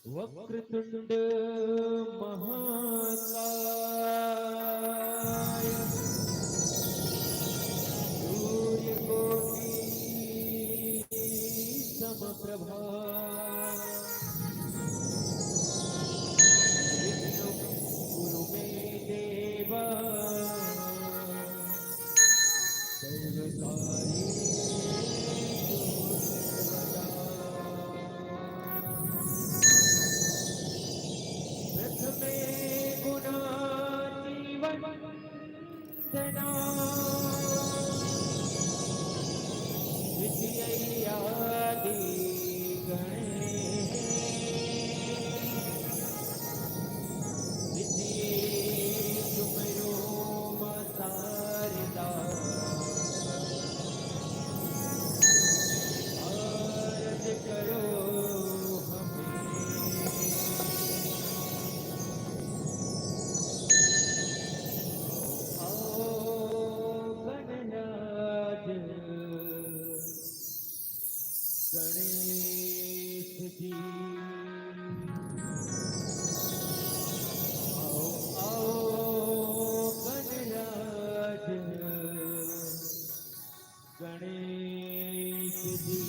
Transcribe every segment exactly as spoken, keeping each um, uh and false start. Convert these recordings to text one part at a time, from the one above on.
वक्रतुंड महाकाय सूर्यकोटि समप्रभा। विघ्नं कुरु मे देव सर्वकार्येषु सर्वदा। प्रथमे गुणातीवंदना द्वितीयैयादि गणे। द्वितीये सुमरो मा सारदा। आरज करो हमें। आओ गणराज गणेश जी। आओ, आओ गणराज गणेश जी।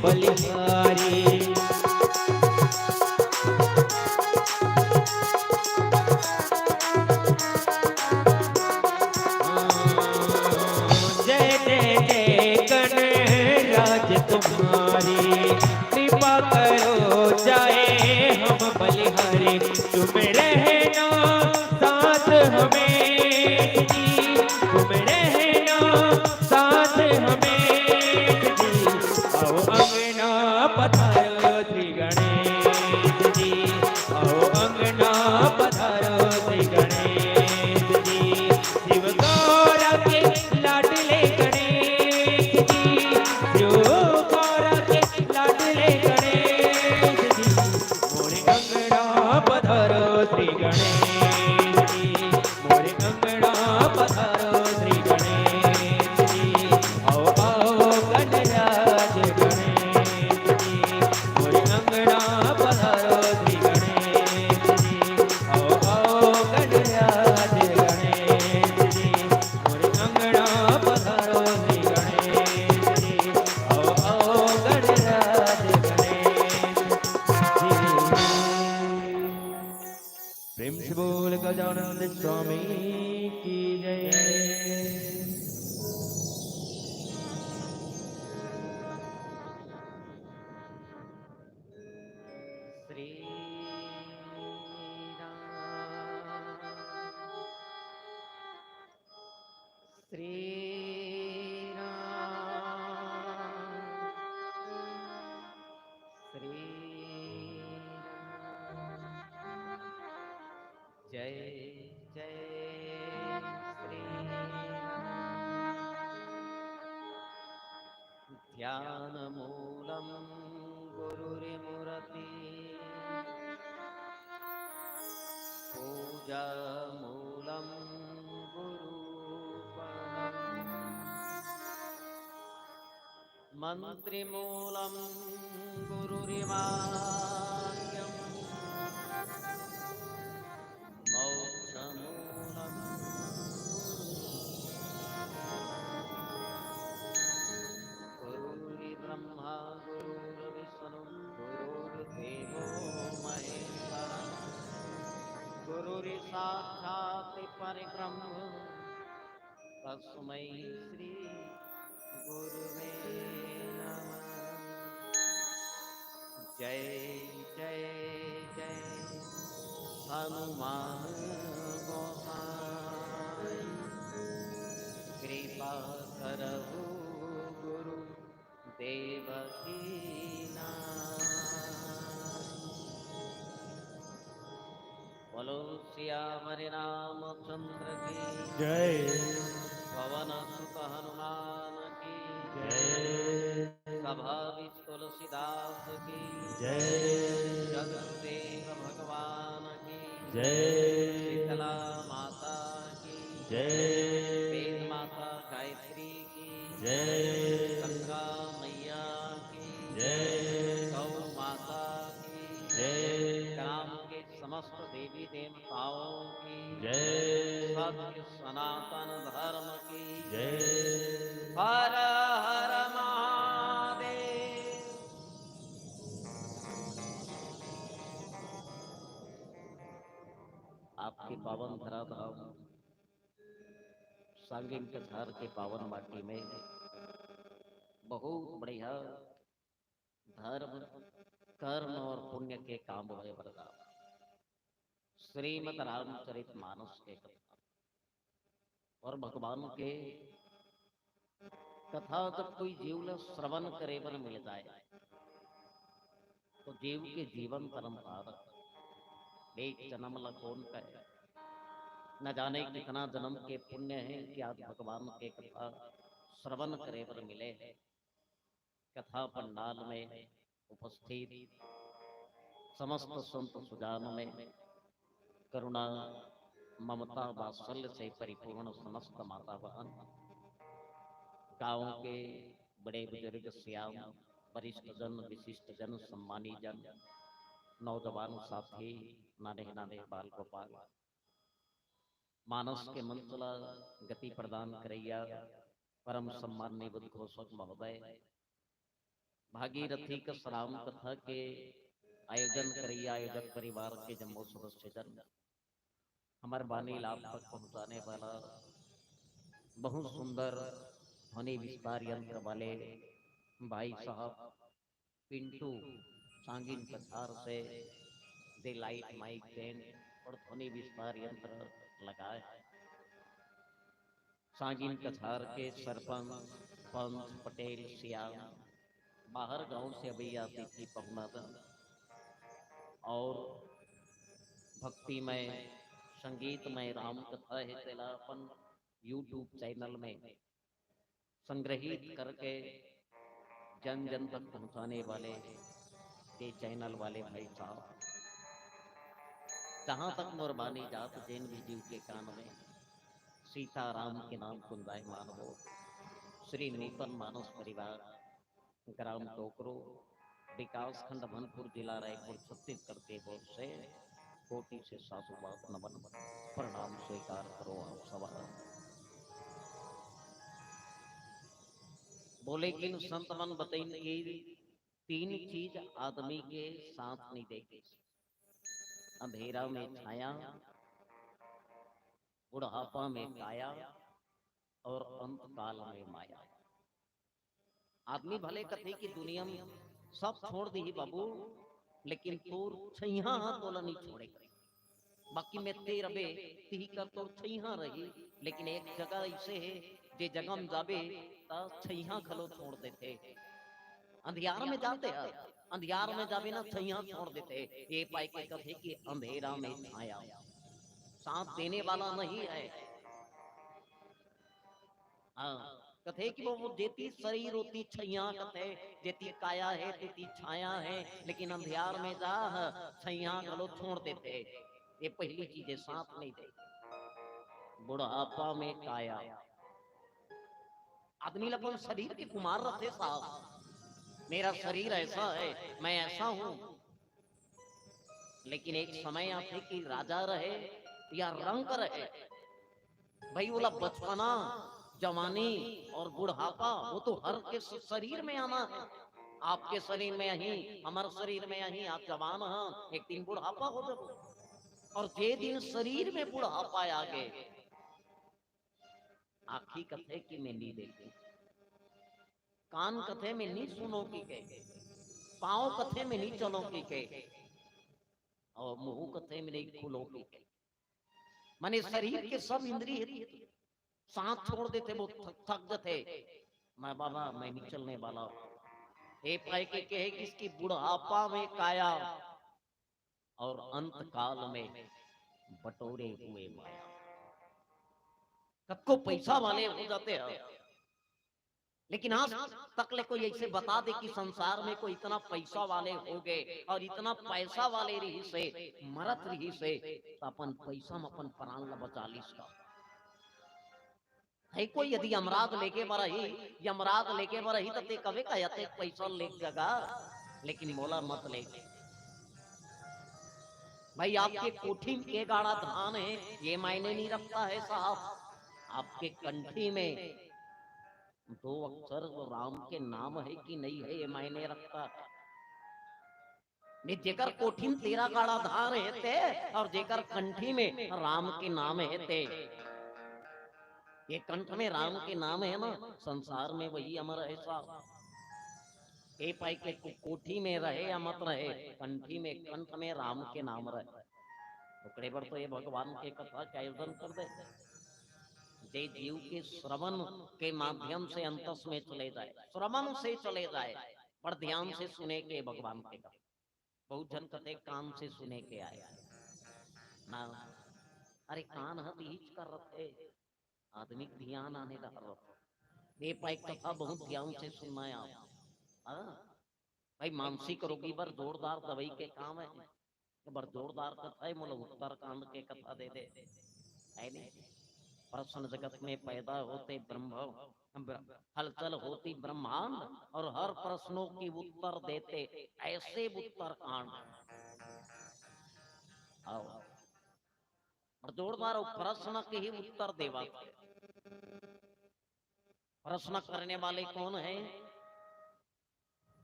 बलिहारी। जय जय जय गणराज तुम्हारी, कृपा करो जाए हम बलिहारी। तुम रहना साथ हमें जी, तुम रहना साथ हमें जी। आओ अंगना पधारो श्री गणेश जी, आओ अंगना पधारो श्री गणेश जी। शिव गौरा के लाडले गणेश जी, शिव गौरा के लाडले गणेश जी। मोरे अंगना पधारो श्री गणेश जी, मोरे अंगना पधारो श्री गणेश जी। आओ आओ गणराज गणेश जी, मोरे अंगना पधारो श्री गणेश जी। आओ आओ गणराज गणेश जी, मोरे अंगना पधारो श्री गणेश जी। आओ आओ गणराज गणेश जी। प्रेम से बोल गजानंद स्वामी की जय। श्री राम, श्री राम, श्री राम। जय जय श्री राम। ध्यानमूलं गुरुरिमूर्ति, पूजामूलं गुरूपदम्। मन्त्रमूलं गुरुरिवाक्यम्, मोक्षमूलं गुरुर्ब्रह्मा गुरुर्विष्णु गुरुर्देवो महेश्वरः। गुरुर्साक्षात् परब्रह्म तस्मै श्री गुरुवे नमः। जय जय जय हनुमान गोसाई, कृपा करहु गुरु देवकी नाम। बोलो सियावर रामचंद्र की जय। पवन सुत हनुमान की जय। सभा विज तुलसीदास की जय। जगदेव भगवान की जय। शीतला माता की जय। वेद माता गायत्री की जय। गंगा मैया की जय। गौ माता की जय। ग्राम के समस्त देवी देवताओं की जय। सत्य सनातन धर्म की जय। हर हर महादेव। आपके पावन धराधाम सांगीन कछार के पावन माटी में बहुत बढ़िया धर्म, कर्म और पुण्य के काम होए बरदा। श्रीमद् रामचरित मानस के कथा और भगवान के कथा जब कोई जीव ला श्रवण करे बर मिल जाए, तो जीव के जीवन परम पावन। एक जन्म ला कौन कहे, न जाने कितना जन्म के पुण्य है कि आज भगवान के कथा श्रवण करे बर मिले हैं। कथा पंडाल में उपस्थित समस्त संत सुजान में करुणा, ममता, वात्सल्य से परिपूर्ण समस्त माता बहन, गांव के बड़े बुजुर्ग, सियान, वरिष्ठ जन, विशिष्ट जन, सम्मानी जन, नौजवान साथी, नाने नाने बाल गोपाल, मानस के मंच ला गति प्रदान करैया परम सम्माननीय उद्घोषक महोदय, भागीरथी कस राम कथा के आयोजन करइया आयोजक परिवार के जम्मो सदस्य जन, हमर बानी ला आप तक पहुंचाने वाला बहुत सुंदर ध्वनि विस्तार यंत्र वाले भाई साहब पिंटू सांगिन कछार से दे लाइट माइक स्टैंड और ध्वनि विस्तार यंत्र लगाए। सांगिन कछार के सरपंच, पंच, पटेल, सियान, बाहर गांव से अवइया अतिथि पहुना दन और भक्तिमय, संगीतमय राम कथा हे, तेला अपन YouTube चैनल में संग्रहित करके जन जन तक पहुंचाने वाले ये चैनल वाले भाई साहब, जहां तक मोर बानी जात जेन भी जीव के कान में सीताराम के नाम गुंजायमान हो, श्री नूतन मानस परिवार, ग्राम टोकरो, विकासखंड मनपुर, जिला रायपुर, छत्तीसगढ़ के ओर से कोटि से साधुवाद नमन प्रणाम स्वीकार करो आप सवाल। बोले कि संत मन बतइन कि तीन चीज आदमी के साथ नहीं देखे, अंधेरा में छाया, बुढ़ापा में काया और अंत काल में माया। आदमी भले कथे कि दुनिया में सब छोड़ दिही बाबू, लेकिन तोर छैहा ह तोला नहीं छोड़े। बाकी में ते रबे, तिही कर तोर छैहा रही, लेकिन एक जगह ऐसे हे, जे जगह में जाबे, त छैहा घलो छोड़ देथे। अंधियार में जाते ह, अंधियार में जाबे ना, छैहा छोड़ देथे। ये पाए के कथे कि अंधेरा में छाया, साथ देने वाला नहीं है। हाँ, कथे कि वो, वो जेती शरीर होती छैया कथे, जेती काया है, तेती छाया है, लेकिन अंधियार में जा ह, छैया घलो छोड़ देथे। ये पहली चीज है, साथ नहीं दे। बुढ़ापा में काया। आदमी ला अपन शरीर के खुमार रथे साहब, मेरा शरीर ऐसा है, मैं ऐसा हूँ, लेकिन एक समय आथे कि राजा रहे या रंक रहे, भाई, ओला बचपना, जवानी और बुढ़ापा, वो तो हर के स-, शरीर में आना है। आपके शरीर में आही, हमर शरीर में आही, आप जवान ह, एक दिन बुढ़ापा हो जाबो। और जे दिन शरीर में बुढ़ापा आ गे, आँखी कथे कि मैं नहीं देखूं, कान कथे मैं नहीं सुनों कहिके, पाँव कथे मैं नहीं चलों कहिके, और मुंह कथे मैं नहीं खुलों कहिके। माने शरीर के सब इंद्रिय साथ छोड़ देथे, वो थक, थक जाथे। मैं बाबा, मैं नहीं चलने वाला हूँ। ये पाए के कहे कि इसकी बुढ़ापा में काया और अंत काल में बटोरे हुए माया। कतको पैसा वाले हो जाते हैं, लेकिन आज तक ले कोई ऐसे बता दे कि संसार में कोई इतना पैसा वाले हो गए और इतना पैसा वाले रहिसे, मरत रहिसे, त अपन पैसा में अपन प्राण ला बचा लिस का? है कोई यदि यमराज लेके बर आही, यमराज लेके बर आही, त ते कबे का अतेक पैसा लेके गा, लेकिन मोला मत ले। भाई, आपके कोठी में के गाड़ा धान है, ये मायने नहीं रखता है साहब। आपके कंठी में दो अक्षर राम के नाम है कि नहीं है, ये मायने रखता है। नहीं, जेकर कोठी में तेरा गाड़ा धान हे ते, और जेकर कंठी में राम के नाम हे ते। ये कंठ में राम के नाम हे ना, संसार में वही अमर हे साहब। ए पाई के को-, कोठी में रहे या मत रहे, कंठी में, कंठ में राम के नाम रहे। ओकरे बर तो ये भगवान के कथा के आयोजन कर दे, जे जीव के श्रवण के माध्यम से अंतस में चले जाए, श्रवण से चले जाए, पर ध्यान से सुने के भगवान के कथा। बहुत झन कथे कान से सुने के आए ना, अरे कान ह त इच कर रथे, आदमी के ध्यान आने डहर रथे। ए पाए कथा बहुत ध्यान से सुनना है आप। हाँ? भाई, मानसिक रोगी बर जोरदार दवाई के काम है। बर जोरदार कथा है, मोला उत्तरकांड के कथा दे दे, है नहीं? प्रश्न जगत में पैदा होते ब्रह्म, ब्र-, हलचल होती ब्रह्मांड और हर प्रश्नों की उत्तर देते ऐसे उत्तरकांड। आओ। और जोरदार प्रश्न के ही उत्तर देवा। प्रश्न करने वाले कौन है?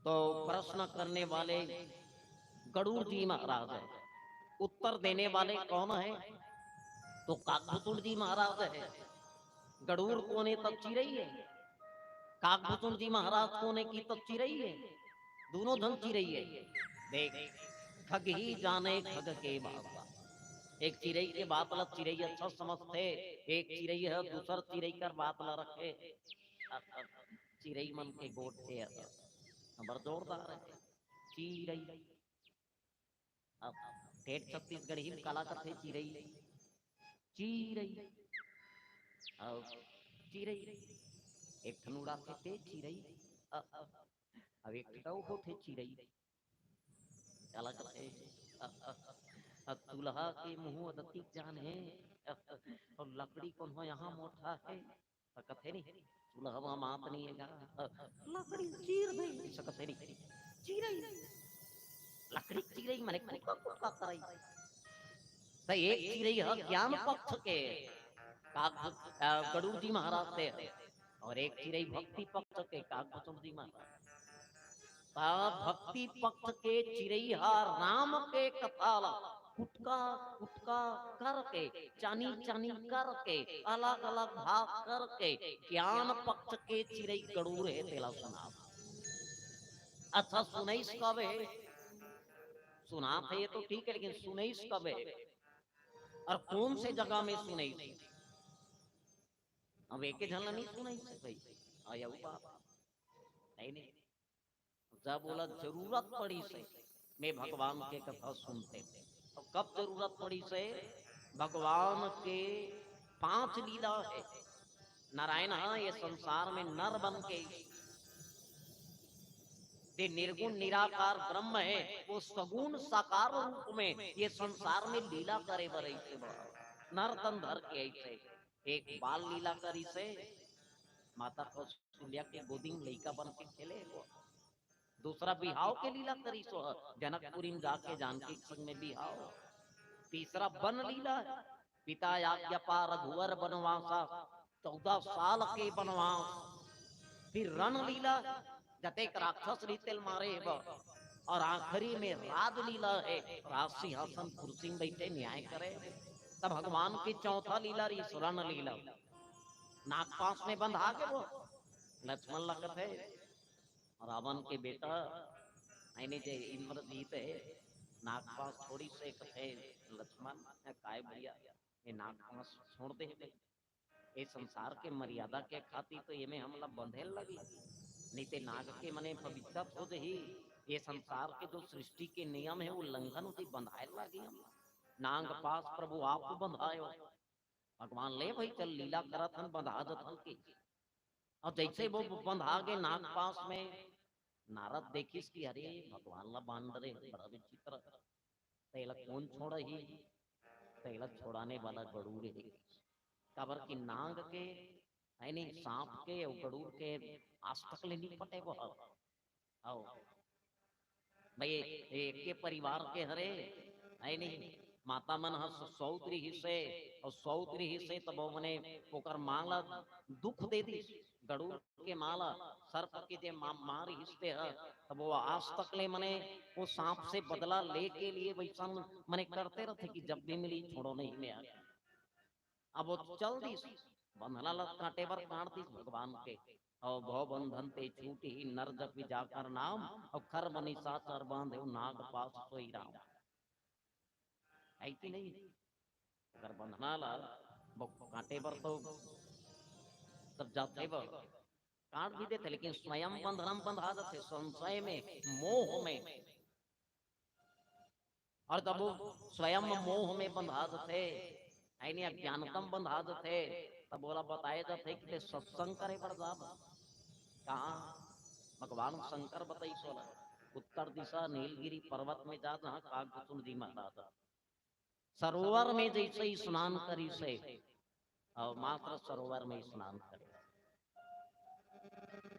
तो प्रश्न करने वाले गरुड़ जी महाराज है, उत्तर देने वाले कौन है? तो काकभुसुंड जी महाराज है। गरुड़ कोन हे? त चिरई है। काकभुसुंड जी महाराज कोन हे कि त चिरई है। दूनों झन चिरई है। देख, खगही जाने खग के भाषा। एक चिरई के बात ला चिरई अच्छा समझथे, एक चिरई ह दूसर चिरई कर बात ला रखे। चिरई मन के गोठ के हमर जोरदार है। चिरई। अब ठेठ छत्तीसगढ़ी में काला कथे? चिरई। चिरई। अब चिरई। एक ठन उड़ाथे ते चिरई। अ, अ, अब एक ठन अउ होथे चिरई। काला कथे? अ, अ, अ, चूल्हा के मुंह अदतिक जान है। अ, अ, अउ लकड़ी कोनो यहाँ मोटा है। त कथे नहीं, चूल्हा मात नहीं है गा। अ, लकड़ी चीर दे। ऐसा कथे नहीं। चिरई। लकड़ी चिरई माने कुटका कुटका करई। त एक चिरई ह ज्ञान पक्ष के काग-, अ, गरुड़ जी महाराज ते, अउ एक चिरई भक्ति पक्ष के काकभुसुंड जी महाराज। त भक्ति पक्ष के चिरई ह राम के कथा ला कुटका कुटका करके, चानी चानी करके, अलग अलग भाग करके ज्ञान पक्ष के चिरई गरुड़ हे तेला सुनात। अच्छा, सुनइस कब हे? सुनात हे ये तो ठीक है, लेकिन सुनइस कब हे? अउ कोन से जगह में सुनइस? अब एके झन ला नहीं सुनइस हे भाई, आया हुआ बात। नहीं, नहीं। जब ओला जरूरत पड़िस हे, मैं भगवान के कथा सुनते। अउ कब जरूरत पड़िस हे? भगवान के पांच लीला हे। नारायण ह ये संसार में नर बन के ते निर्गुण निराकार ब्रह्म हे, वो सगुण साकार रूप में ये संसार में लीला करे बर अइसे बा। नर तन धर के अइसे एक बाल लीला करिस हे, माता कौशल्या के गोदी में लइका बन के खेले वो। दूसरा बिहाव के लीला करिस हे, जनकपुरी में जाके जानकी के संग में बिहाव। तीसरा वन लीला हे, पिता आज्ञा पा रघुवर बनवासा, चौदह साल के बनवास। फिर रण लीला, जतेक राक्षस रहिस तेला मारे हे बा। अउ आखिरी में राजलीला हे, राज सिंहासन कुर्सी में बइठे न्याय करे। त भगवान के चौथा लीला रहिस रण लीला। नागपाश में बंधा गे वो, लक्ष्मण ला कथे, रावण के बेटा, यानी जे इंद्रजीत हे, नागपाश छोड़िस हे, कथे लक्ष्मण, काय भैया, ये नागपाश छोड़ दे हे भाई। ये संसार के मर्यादा के खातिर तो एमे हमला बंधे लगी, नहीं ते नाग के मने पवित्र हो जही। ये संसार के जो सृष्टि के नियम हे, वो लंघन होती, बंधाए लगी हमला। नाग पाश प्रभु आप बंधायो। भगवान ले भाई चल लीला करत हन, बंधा जत हन के। अउ जइसे वो बंधा गे नाग पाश में, नारद देखिस कि अरे भगवान ला बांध डरे, बड़ा विचित्र। तेला कोन छोड़ही? तेला छोड़ाने वाला गरुड़ हे। काबर कि नाग के, यानी सांप के अउ गरुड़ के आज तक ले नहीं पटे वो। अउ भाई, एके परिवार के हरे, हे नहीं? माता मन ह सौत रिहिस हे, अउ सौत रिहिस हे, तब वो मने ओकर माँ ला दुख दे दिस। गरुड़ के माँ ला, सर्प के जे माँ, माँ रिहिस ते ह, तब वो आज तक ले मने वो सांप से बदला ले के लिए वइसन मने करते रथे कि जब भी मिली, छोड़ो नहीं मैं। अब वो चल दिस, बंधना ला काटे बर काट दिस भगवान के। अउ भव बंधन ते छूटही, नर जपि जाकर नाम, अउ खर बनि साचर बांधे, नाग पास सोई राम। हे कि नहीं? अगर बंधना ला ब-, काटे बर तो तब जाथे बर काट भी देथे, लेकिन स्वयं बंधना में बंधा जाथे, संशय में, मोह में। अउ जब वो स्वयं मोह में बंधा जथे, यानी अज्ञानता में बंधा जथे, तब ओला बताए जाथे कि ते सत्संग करे बर जा। कहाँ? भगवान शंकर बताइस ओला, उत्तर दिशा नीलगिरी पर्वत में जा, जहाँ काकभुसुंड जी महाराज सरोवर में जइसे स्नान करिस हे, अउ मात्र सरोवर में स्नान करे।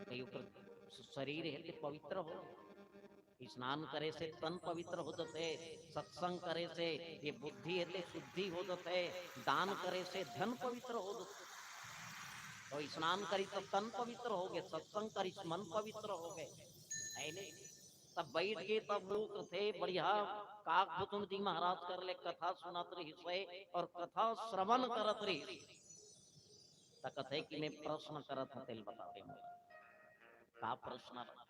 कई ओकर शरीर हे ते पवित्र हो, स्नान करे से तन पवित्र हो जथे, सत्संग करे से ये बुद्धि हे ते शुद्धि हो जथे, दान करे से धन पवित्र हो जथे। अउ स्नान करिस त तन पवित्र हो गे, सत्संग करिस मन पवित्र हो गे। है नहीं? तब बैठ के तब वो कथे बढ़िया काकभुचुंड जी महाराज कर ले कथा सुनत रहिस हे और कथा श्रवण करत रहिस। त कथे कि मैं प्रश्न करत हंव, तेला बता दे मोला। का प्रश्न रख?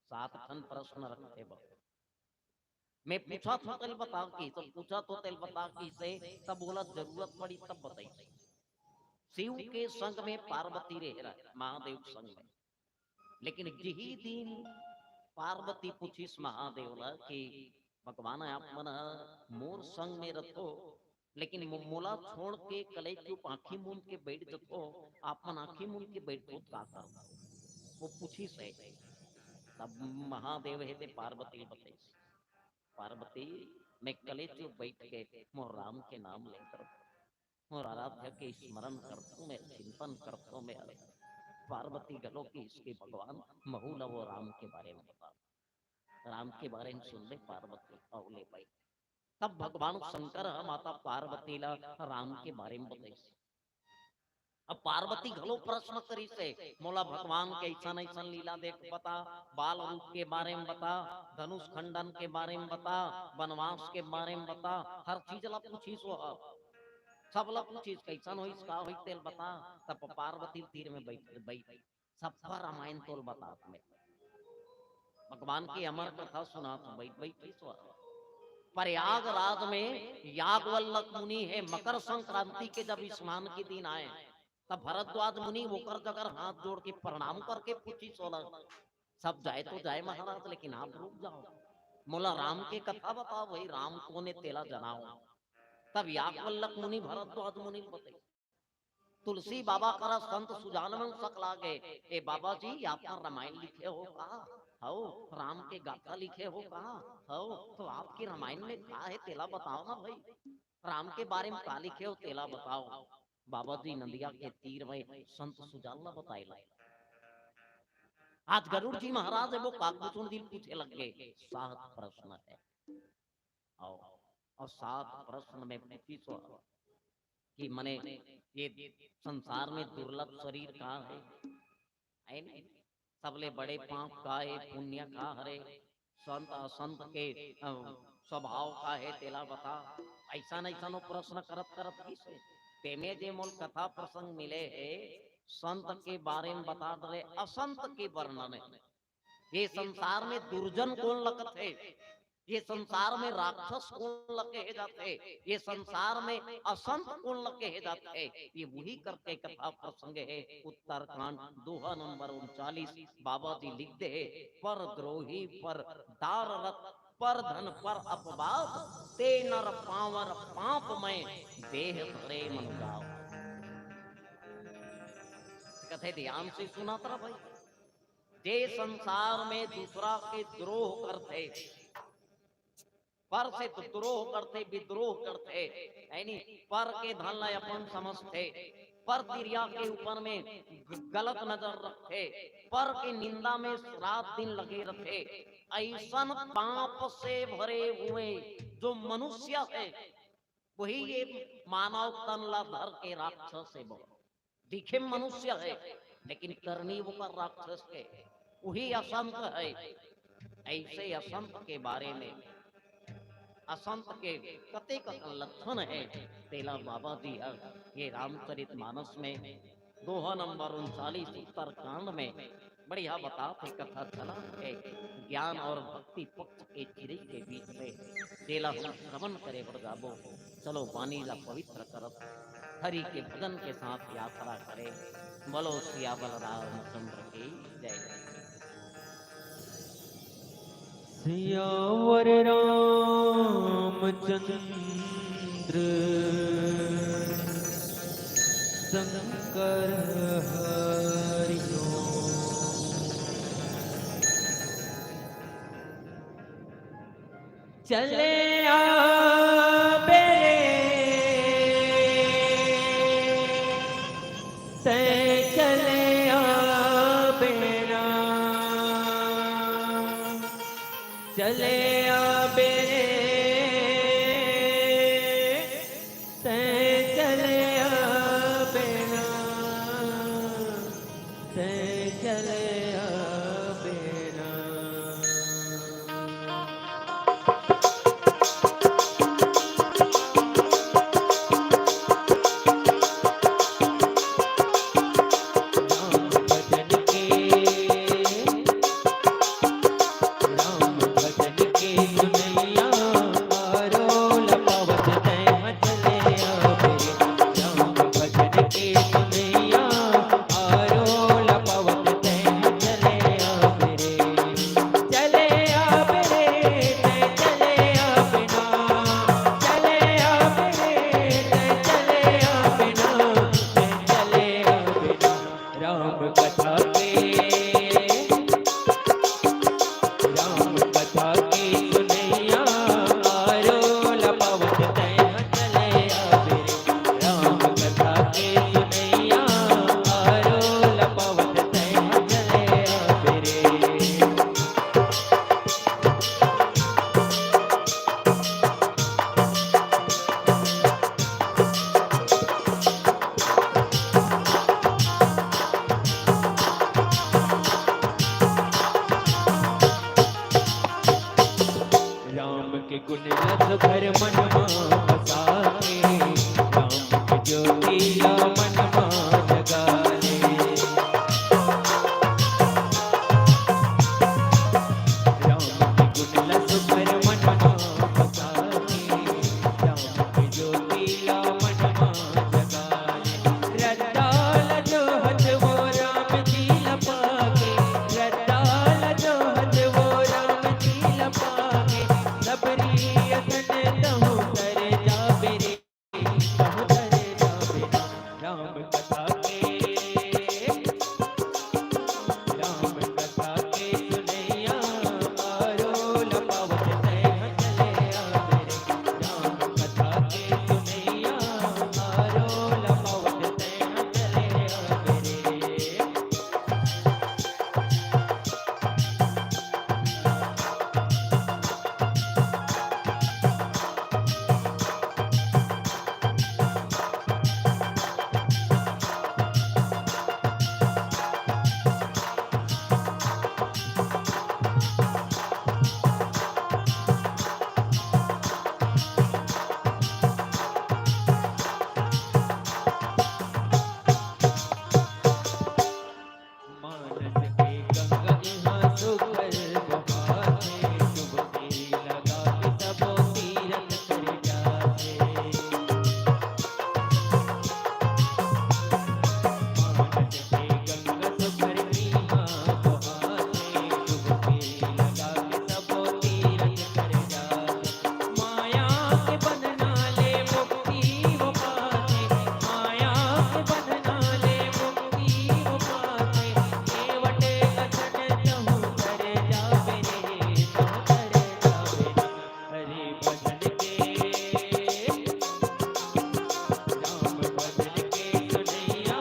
सात ठन प्रश्न रखथे बा। मैं पूछत हंव तेला बता कहिस, पूछत हंव तेला बता कहिस, तब ओला जरूरत पड़ी तब बताइस। शिव के संग में पार्वती रहे रहे, महादेव के संग में। लेकिन जिही दिन पार्वती पूछिस महादेव ला कि भगवान, आप मन ह मोर संग में रथो, लेकिन मो-, मोला छोड़ के कलेचुप आंखी मूंद के बैठ जथो, आप मन आंखी मूंद के बैठो त का करथो? वो पूछिस हे। तब महादेव हे ते पार्वती ल बताइस, पार्वती, मैं कलेचुप बैठ के मोर राम के नाम लेत रहूं, मोर आराध्य के स्मरण करथों, मैं चिंतन करथों, मैं हरे। पार्वती घलो कहिस कि भगवान, महू ला वो राम के बारे में बता। राम के बारे में सुन ले पार्वती, अउ ले भाई। तब भगवान शंकर ह माता पार्वती ला राम के बारे में बताइस। अब पार्वती घलो प्रश्न करिस हे, मोला भगवान के अइसन अइसन लीला देख बता, बाल रूप के बारे में बता, धनुष खंडन के बारे में बता, वनवास के बारे में बता, हर चीज ला पूछिस वो ह। सब ला पूछिस, कइसन होइस, का होइस, तेला बता। तब पार्वती तीर में बैठ, बैठ, सबका रामायण तोल बतात में। भगवान की अमर कथा सुनात हंव, बैठ, बैठ के सुन। प्रयागराज में याज्ञवल्क्य मुनि हे, मकर संक्रांति के जब स्नान के दिन आय, तब भरद्वाज मुनि ओकर जगह हाथ जोड़ के प्रणाम करके पूछिस ओला, सब जाय तो जाय महाराज, लेकिन आप रुक जाव, मोला राम के कथा बताव, भाई राम कोन ए तेला जनाव। तब याज्ञवल्क्य मुनि भरद्वाज मुनि ल बताइस। तुलसी बाबा करा संत सुजान मन सकला गे, ए बाबा जी, आप मन रामायण लिखे हो का? हव। राम के गाथा लिखे हो का? हव। तो आपके रामायण में का हे तेला बताव ना भाई, राम के बारे में का लिखे हो तेला बताव। बाबा जी नदिया के तीर में संत सुजान ला बताय ला। आज गरुड़ जी महाराज हे वो काकभुचुंड जी ल पूछे लग गे, सात प्रश्न हे। अउ, अउ सात प्रश्न में पूछिस हे कि मने ये संसार में दुर्लभ शरीर का हे? हे नहीं? सबले बड़े पाप का हे, पुण्य का हरे, संत असंत के, अ, स्वभाव का हे, तेला बता। अइसन अइसन वो प्रश्न करत करत कहिस हे। तेमे जे मोल कथा प्रसंग मिले हे, संत के बारे में बतात रहे, असंत के वर्णन हे। ये संसार में दुर्जन कोन ला कथे, ये संसार में राक्षस कोन ला कहे जाथे, ये संसार में असंत कोन ला कहे जाथे, ये वही करके कथा प्रसंग हे। उत्तरकांड दोहा नंबर उनचालीस, बाबा जी लिख दे हे, "पर द्रोही पर दार रत, पर धन पर अपवाद, ते नर पांवर पाप में देह धरे मनुगाव।" कथे ध्यान से सुनत रह भाई, जे संसार में दूसरा के द्रोह करथे, पर से द्रोह करथे, विद्रोह करथे, हे नी? पर के धन ला अपन समझथे, पर तिरिया के ऊपर में ग-, गलत नजर रखथे, पर के निंदा में रात दिन लगे रथे, अइसन पाप से भरे हुए जो मनुष्य हे, वही ये मानव तन ला धर के राक्षस हे। दिखे मनुष्य हे, लेकिन करनी ओकर राक्षस के, वही असंत हे। अइसे असंत के बारे में, असंत के कतेक लक्षण हे, तेला बाबा जी ह ये रामचरित मानस में दोहा नंबर उनचालीस उत्तरकांड में बढ़िया बतात हे। कथा चलत हे ज्ञान अउ भक्ति पक्ष के चिरई के बीच में, तेला हम श्रवण करे बर जाबो। चलो, वाणी ला पवित्र करत हरि के भजन के साथ यात्रा करे। बोलो सियावर रामचंद्र की जय। सियावर रामचंद्र शंकर हरि ओम। चले आबे रे, तैं चले आबे ना। चले आबे रे, तैं चले आबे ना। तैं चले आबे राम कथा के, राम कथा के सुनैया, आरो लपवत तैं चले आबे रे। राम कथा के सुनैया, आरो लपवत तैं चले आबे रे। राम के गुण रस भर मन मा बसा के, राम के ज्योति ला मन मा जगा ले। राम के गुण रस भर मन मा बसा के, राम के ज्योति ला मन मा जगा ले। रद्दा ला जोहत वो राम जी ला पाके, रद्दा ला जोहत वो राम जी ला पाके, सबरी असन तहूँ तर जाबे रे, तहूँ तर जाबे रे। राम कथा के, राम कथा के सुनैया, आरो लपवत तैं चले आबे रे। राम कथा के सुनैया, आरो लपवत तैं चले आबे रे। मानस के गंगा इहाँ सुघर बहाथे, डुबकी लगा के सबो तीरथ कर जाथे। मानस के गंगा सुघर इहाँ बहाथे, डुबकी लगा के सबो तीरथ कर जाथे। माया के बंधना ले मुक्ति वो पाथे, माया के बंधना ले मुक्ति वो पाथे। केवटे कथन तहूँ तर जाबे रे, तहूँ तर जाबे रे। हरि भजन के, राम भजन के सुनैया,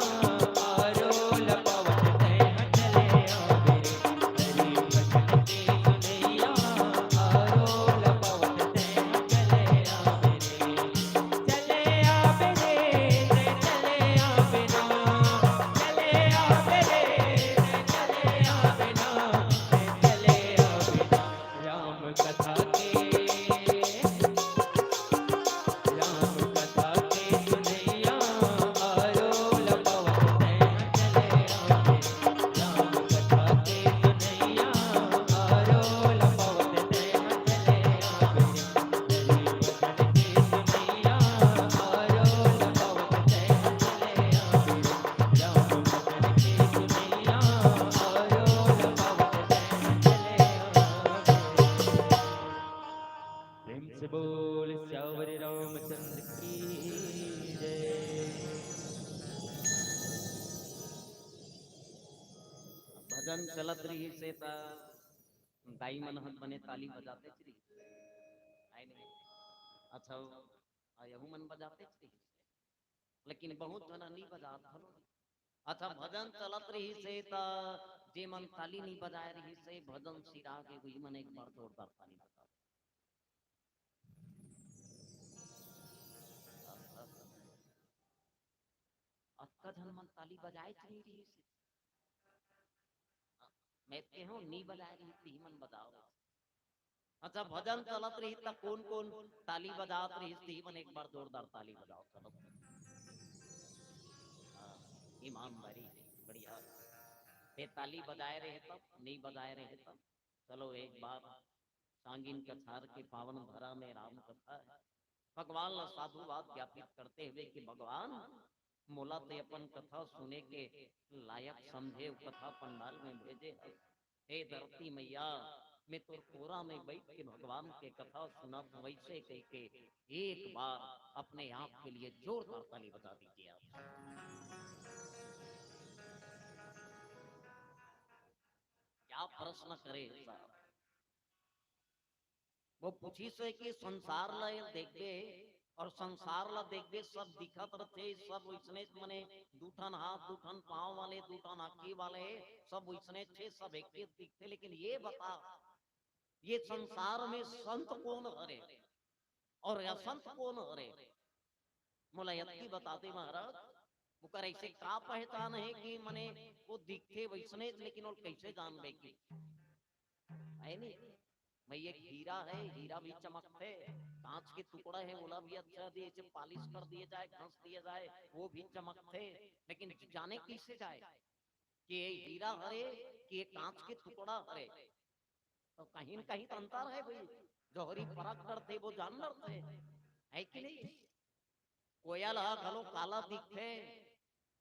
आरो लपवत तैं चले आबे रे। हरि भजन के सुनैया, आरो लपवत तैं चले आबे रे। चले आबे रे, तैं चले आबे ना। चले आबे रे, तैं चले आबे ना। तैं चले आबे ना। राम कथा के, राम कथा के सुनैया, आरो लपवत तैं चले आबे। राम कथा के सुनैया, आरो लपवत तैं चले आबे। हरि भजन के सुनैया, आरो लपवत तैं चले आबे। राम भजन के सुनैया, आरो लपवत तैं चले आबे। प्रेम से बोल सियावर रामचंद्र की जय। भजन चलत रहिस हे त दाई मन ह बने ताली बजातेच रहिस, आय नहीं? अच्छा, आ यहू मन बजातेच रहिस। लेकिन बहुत झन ह नी बजात घलो। अच्छा, भजन चलत रहिस हे त जे मन ताली नी बजाए रहिस हे, भजन सिरा गे, उही मन एक बार जोरदार ताली बजा। अतका झन मन ताली बजाएच नी रहिस हे। मैं केहूँ नी बजाए रहिस, तिही मन बजाव। अच्छा, भजन चलत रहिस त कोन कोन ताली बजात रहिस, तिही मन एक बार जोरदार ताली बजाव। चलो, हाँ, ईमानदारी, बढ़िया। ते ताली बजाए रहे तब, नी बजाए रहे तब। चलो, एक बार सांगिन कछार के पावन धरा में राम कथा हे। भगवान ला साधुवाद ज्ञापित करते हुए कि भगवान, मोला ते अपन कथा सुने के लायक समझे, कथा पंडाल में भेजे हस। हे धरती मैया, मैं तोर कोरा में बैठ के भगवान के कथा सुनत हँव, वैसे कह के एक बार अपने आप के लिए जोरदार ताली बजा दीजिए आप। प्रश्न करे हे साहब। वो पूछिस हे कि संसार ला देखबे अउ संसार ला देखबे, सब दिखत रथे, सब वइसने मने दू ठन हाथ, दू ठन पाँव वाले, दू ठन आँखी वाले, सब वइसने थे, सब एके दिखथे, लेकिन ये बता, ये संसार में संत कोन हरे अउ असंत कोन हरे? मोला यतकी बता दे महाराज, ओकर ऐसे का पहचान हे कि मने वो दिखथे वइसने, लेकिन वो कैसे जानबे कि, हे नहीं? मैं एक हीरा हे, हीरा भी चमकथे, कांच के टुकड़ा हे, ओला भी अच्छा दिए से पालिश कर दिए जाए, घस दिए जाए, वो भी चमकथे, लेकिन जाने किसे जाए कि ये हीरा हरे कि ये कांच के टुकड़ा हरे? तो कहीं न कहीं तो अंतर हे भई, जोहरी परख करथे वो जान डरथे, हे कि नहीं? कोयल ह घलो काला दिखथे,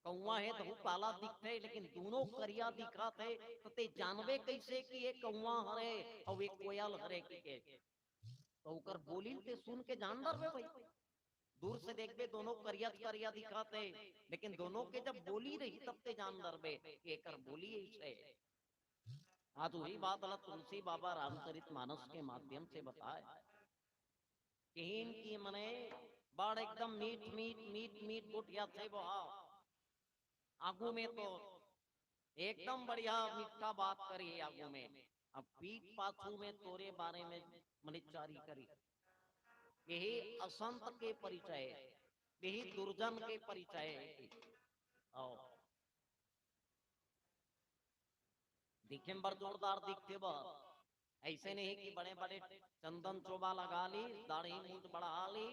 कौवा हे तहू काला दिखथे, लेकिन दूनों करिया दिखत हे, तो ते जानबे कैसे कि ये कौवा हरे अउ ये कोयल हरे कि के? तो ओकर बोली ते सुन के जान डरबे भई। दूर से देखबे, दोनों करिया करिया दिखत हे, लेकिन दोनों के जब बोली रही, तब ते जान डरबे कि एकर बोली ऐसे हे। आज वही बात ला तुलसी बाबा रामचरित मानस के माध्यम से बताए किहिन कि मने बड़ एकदम मीठ मीठ मीठ मीठ गोठियाथे वो हा। आगू में तो एकदम बढ़िया मीठा बात करी आगू में, अब पीठ पाछू में तोरे बारे में मने चारी करी। यही असंत के परिचय, यही दुर्जन के परिचय हे। अउ दिखे में बड़ जोरदार दिखथे बा, ऐसे नहीं कि बड़े बड़े चंदन चोबा लगा ली, दाढ़ी मूछ बढ़ा ली,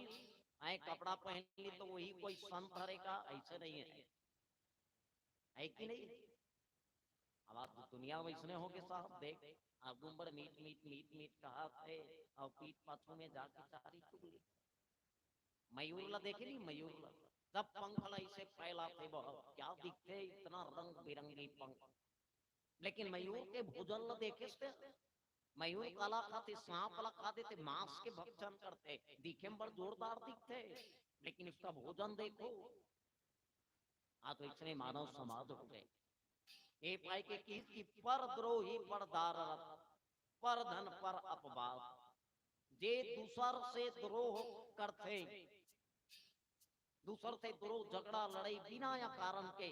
आए कपड़ा पहन ली तो वही कोई संत हरे का? ऐसे नहीं हे, हे कि नहीं? अब आज दुनिया वैसने हो गे साहब, देख, आगू में बड़ मीठ मीठ मीठ मीठ कहाथे अउ पीठ पाछू में जाके चारी चुगली। मयूर ला देखे नहीं, मयूर ला जब पंख ला ऐसे फैलाथे, वह क्या दिखथे, इतना रंग बिरंगी पंख। लेकिन मयूर के भोजन ला देखे से, मयूर काला खाथे, सांप ला खा देथे, मांस के भक्षण करथे, दिखे में बड़ जोरदार दिखथे, लेकिन उसका भोजन देखो। आज तो इसने मानव समाज हो गए। ये पाए के किहिस कि पर द्रोही पर दाररत, पर धन पर अपवाद। जे दूसर से द्रोह करथे, दूसर से द्रोह, झगड़ा, लड़ाई बिना या कारण के,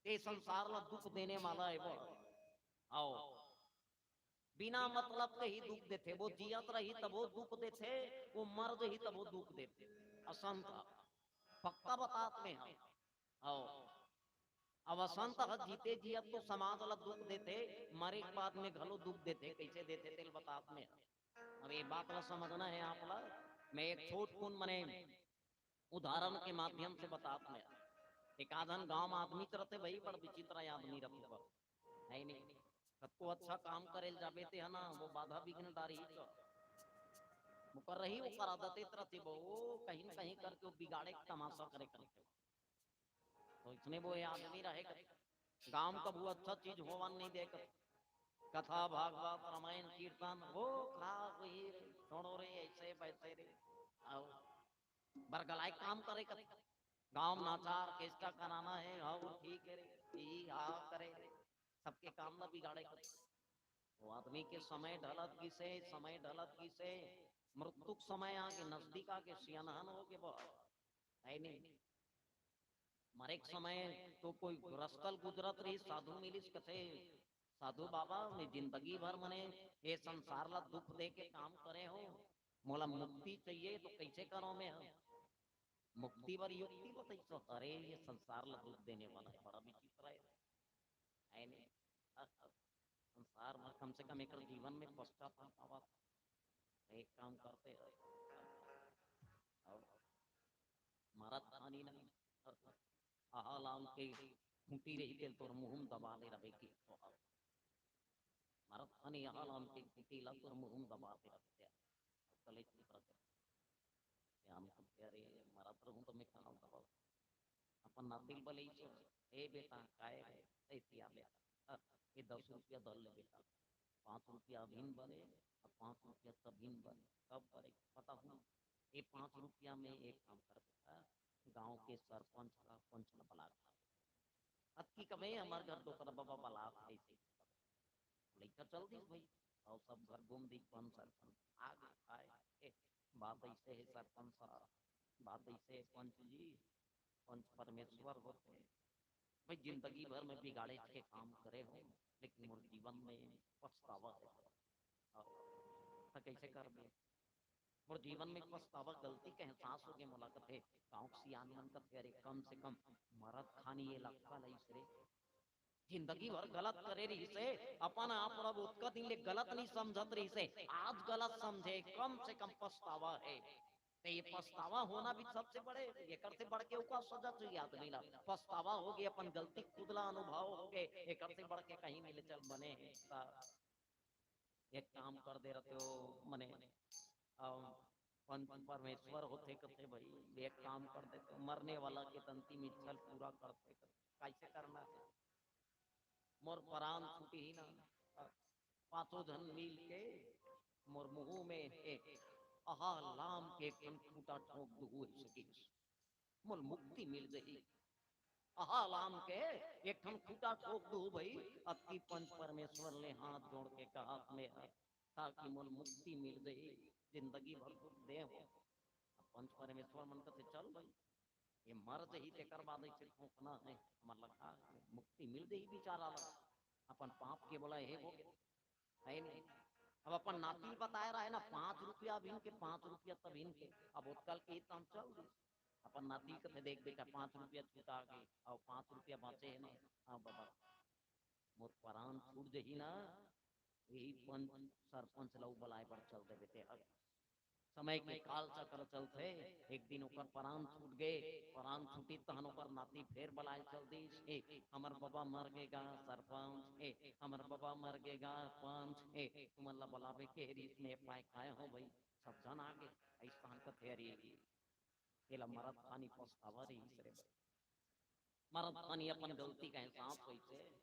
ते संसार ला दुख देने वाला हे वो। अउ बिना मतलब के ही दुख देथे, वो जियत रही तभो दुख देथे, वो मर जही तभो दुख देथे। असंत ह, पक्का बतात में ह। अउ अब असंत ह जीते जियत तो समाज ला दुख देथे, मरे के बाद में घलो दुख देथे। कैसे देथे तेल बतात में ह। अब ये बात ला समझना हे आप ला। मैं एक छोट कुन मने उदाहरण के माध्यम से बतात में ह। एक आधन गांव में आदमी तो रथे भई, बड़ विचित्र आदमी रथे, हे नहीं? कतको अच्छा काम करे ल जाबे ते ह ना, वो बाधा विघ्न डारही तो। ओकर रही, ओकर आदते त रथे, वो कहीं न कहीं करके वो बिगाड़े के तमाशा करे करथे। तो इसने वो ये आदमी रहे, गांव में कभू अच्छा चीज होवन नहीं दे करथे। कथा, भागवत, रामायण, कीर्तन, वो खा, वही रे, छोड़ो रे, ऐसे वैसे रे, अउ बरगलाए काम करे करथे। गांव में नाचा, ऑर्केस्ट्रा कराना हे, हाँ, वो ठीक हे रे, ई हा करे रे, सबके काम ला बिगाड़े करथे। वो आदमी के समय ढलत गिसे, समय ढलत गिसे, मृत्यु के समय आगे, नजदीक आगे, सियानहन हो गे बा, हे नहीं? मरे के समय तो कोई रस्ता ल गुजरत रही, साधु मिलिस, कथे, "साधु बाबा, मैं जिंदगी भर मने ये संसार ला दुख दे के काम करे हो, मोला मुक्ति चाहिए, तो कैसे करो मैं ह?" मुक्ति बर युक्ति बताइस, अरे, ये संसार ला दुख देने वाला हे, बड़ा विचित्र हे, हे नहीं? संसार में कम से कम एक जीवन में पश्चाताप आवत, एक काम करते हैं, अउ मरत खानी ना, अहा लाम के खूंटी रही तेल तोर मुंह में दबा ले रहे की, मरत खानी अहा लाम के खूंटी ला तोर मुंह में दबा ले रहे, कलेज की बात है। हम तो कह रहे हैं, मरत रहूं तो मैं कहाँ दबाऊं? अपन नाती ल बलई से, "ए बेटा, काय रे?" "ऐसी आ बेटा, अ, ये दस रुपया धर ले बेटा, पाँच रुपया अभिन बने, अब पाँच रुपया तभिन बने, कब बने?" पता हूँ, ये पाँच रुपया में एक काम कर बेटा, गांव के सरपंच ला, पंच ला बला के, अतकी कमे हमर घर डोकरा बाबा बला के, ऐसे लइका चल दिस भाई, अउ सब घर घूम दिस, पंच सरपंच आ गे, आए, ए, बात अइसे हे सरपंच साहब, बात अइसे हे पंच जी, पंच परमेश्वर होथे भाई, जिंदगी भर में बिगाड़ेच के काम करे हों, लेकिन मोर जीवन में पछतावा हे। अउ त कइसे करबे? मोर जीवन में पछतावा, गलती के एहसास होगे मोला, कथे। गाँव के सियान मन कथे, "अरे, कम से कम मरत खानी ये लक्का लइस रे।" जिंदगी भर गलत करे रहिस हे, अपन आप ला ओतका दिन ले गलत नइ समझत रहिस हे, आज गलत समझे, कम से कम पछतावा हे। त ये पछतावा होना भी सबसे बड़े, एकर से बढ़ के अउ का सजा चाहिए आदमी ला? पछतावा होगे, अपन गलती खुद ला अनुभव होगे, एकर से बढ़ के कहीं मिले चल बने हे। त एक काम कर दे रहितेव, मने, अ, पंच परमेश्वर होथे कथे भाई, एक काम कर देतेव, मरने वाला के अंतिम इच्छा ल पूरा करथे कथे। कइसे करना हे? मोर परान छूटही ना, अ, पांचों झन मिल के मोर मुहूं में एक अहा लाम के एक ठन खूंटा ठोंक दुहू, अइसे कहिस। मोला मुक्ति मिल जही। अहा लाम के एक ठन खूंटा ठोक दूहू भई, अतकी पंच परमेश्वर ले हाथ जोड़ के कहत में हंव, ताकि मोला मुक्ति मिल जही, जिंदगी भर दुख दे हों। अब पंच परमेश्वर मन कथे, "चल भई, ये मर जही, तेकर बाद अइसे ठोकना हे, हमर लखा मुक्ति मिल जही बेचारा ला, अपन पाप के बोला हे वो।" हे नहीं? अब अपन नाती बताए रहे ना, पांच रुपया अभिन के, पांच रुपया तभिन के। अब ओतका ल के त हम चल दिस। अपन नाती कथे, "देख बेटा, पांच रुपया छूटा गे, अउ पांच रुपया बांचे हे ना, हाँ बाबा, मोर परान छूट जही ना, यही पंच सरपंच ल बलाए बर चल देबे ते ह।" समय के काल चक्र चलथे, एक दिन ओकर परान छूट गे, परान छूटी तहन ओकर नाती फेर बलाए चल दिस, "ए, हमर बबा मर गे गा सरपंच, ए, हमर बबा मर गे गा पंच, ए, तुमन ला बलाबे के रिहिस, मैं पाए खाए हों भई, सब झन आ गे।" अइस तहन कथे, "अरे, एला मरत खानी पछतावा रहिस रे भई।" मरत खानी अपन गलती के एहसास होइस हे।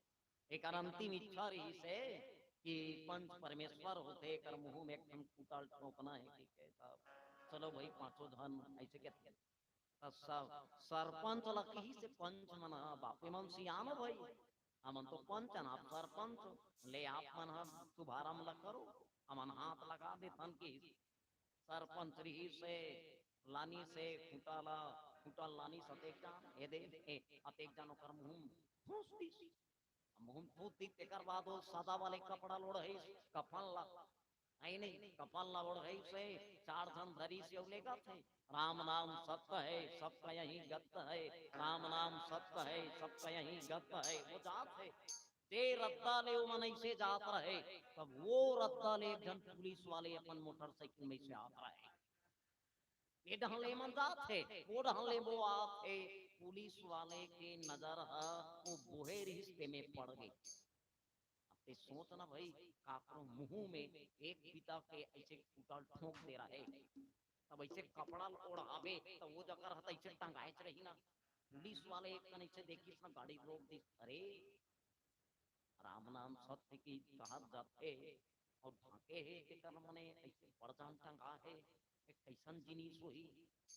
एकर अंतिम इच्छा रहिस हे कि पंच परमेश्वर होथे, एकर मुहूं में एक ठन खूंटा ल ठोंकना हे, ठीक हे, त चलो भई, पांचों झन अइसे कथे। त स-, सरपंच ल किहिस हे पंच मन ह, "बाप रे, मन सियान हो भई, हमन तो पंच हन, आप सरपंच हो, ले आप मन ह शुभारंभ ल करो, हमन हाथ लगा देथन," किहिस। सरपंच रिहिस हे, लानिस हे खूंटा ला, खूंटा लानिस अतेक जान, ए दे, ए, अतेक जान ओकर मुहूं म ठूंस दिस। मुहूं म ठूंस दिस, तेकर बाद ओ सादा वाले कपड़ा ल ओढ़इस, कफन ला, हे नहीं, कफन ला ओढ़इस हे, चार झन धरिस हे, अउ लेगत हे, "राम नाम सत्य है, सबका यही गत्य है, राम नाम सत्य है, सबका यही गत्य है।" वो जात हे, जे रद्दा ले ओमन अइसे जात रहे, तब वो रद्दा ले एक झन पुलिस वाले अपन मोटरसाइकिल में से आत रहे। ये डहन ले मन जात हे, वो डहन ले वो आत हे। पुलिस वाले के नजर ह वो बोहे रिहिस तेमे पड़ गे। अब ते सोच ना भई, काकरो मुहूं में एक बिता के अइसे खूंटा ल ठोंक दे रहे, तब अइसे कपड़ा ल ओढ़ाबे, त वो जगह रहता अइसे टंगाएच रही ना। पुलिस वाले एक कन अइसे देखिस ना, गाड़ी रोक दिस, "अरे, राम नाम सत्य की कहत जाथे, अउ ढांके हे, तेकर मने अइसे बड़ जान टंगा हे, ये कइसन जिनिस होही?"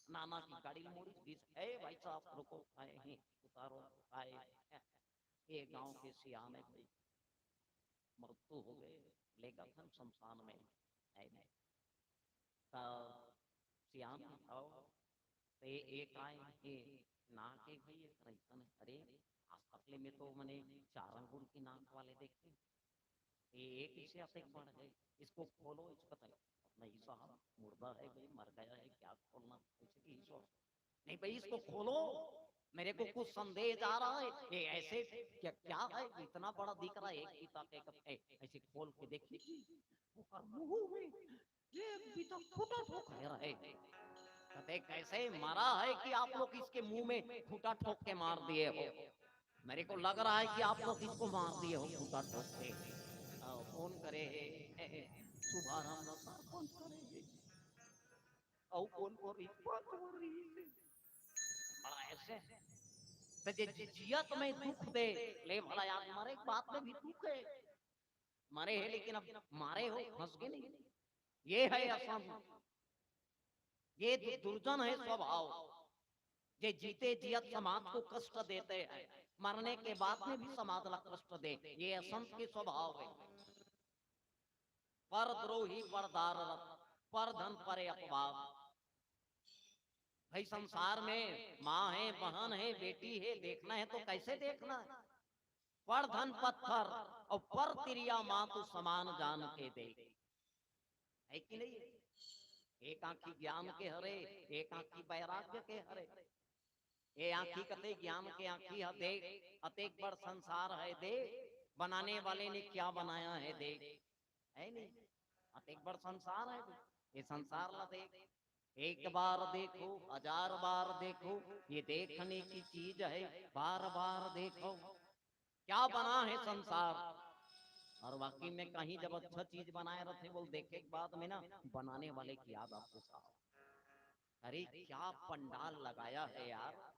नाना की गाड़ी ल मोड़िस, दिस, "ए भाई साहब, रुको, आए हैं, उतारो, आए हैं।" ये गांव के सियान हे भई, मृत्यु हो गे, लेगत हन शमशान में, आए नहीं। त सियान, आओ, ते एक आए, ये नाक हे भई, एक अइसन, अरे, आज तक ले मैं तो मने चार अंगुल के नाक वाले देखे। ये एक इसे अतेक बड़ हे, इसको खोलो, इसको तक। "नहीं साहब, मुर्दा है भाई, मर गया है, क्या खोलना?" ऐसे की सोच। "नहीं भाई, इसको खोलो, मेरे को कुछ संदेश आ रहा है। ये ऐसे क्या, क्या है, इतना बड़ा दिख रहा है, एक बिता के कब-, ए, ऐसे खोल के देखिए।" ओकर मुंह में एक बिता खूंटा ठोंक दे रहे। कहते, "कैसे मरा है कि आप लोग इसके मुंह में खूंटा ठोंक के मार दिए हो? मेरे को लग रहा है कि आप लोग इसको मार दिए हो खूंटा ठोंक के।" अ, फोन करे हे, शुभारंभ सरपंच करे हे। अउ फोन कर रिहिस, फोन कर रिहिस। बड़ा ऐसे। त जे, जे जियत में दुख दे, ले भला यार, मरे के बाद में भी दुख हे। मरे हे, लेकिन अब मारे हो, फंस गे नहीं। ये है असंत। ये दु-, दुर्जन है स्वभाव। जे जीते जियत समाज को कष्ट देते हैं, मरने के बाद में भी समाज ला कष्ट दे, ये असंत के स्वभाव है। परद्रोही, परदाररत, परधन, परे अपवाद। भाई, संसार में माँ है, बहन है, बेटी है, देखना है तो कैसे देखना है? परधन पत्थर अउ पर तिरिया मातु समान जान के देख, है कि नहीं? एक आँखी ज्ञान के हरे, एक आँखी वैराग्य के हरे। ए आँखी कते ज्ञान के आँखी ह देख, अतेक बड़ संसार है देख, बनाने वाले ने क्या बनाया है देख, है नहीं? अतेक बड़ संसार है देख, ये संसार ला देख, एक बार देखो, हजार बार देखो, ये देखने की चीज है, बार बार देखो। क्या बना है संसार? और वाकई में कहीं जब अच्छा चीज बनाए रहते, बोल, देखे के बाद में ना बनाने वाले की याद आपको साहब, अरे क्या पंडाल लगाया है यार,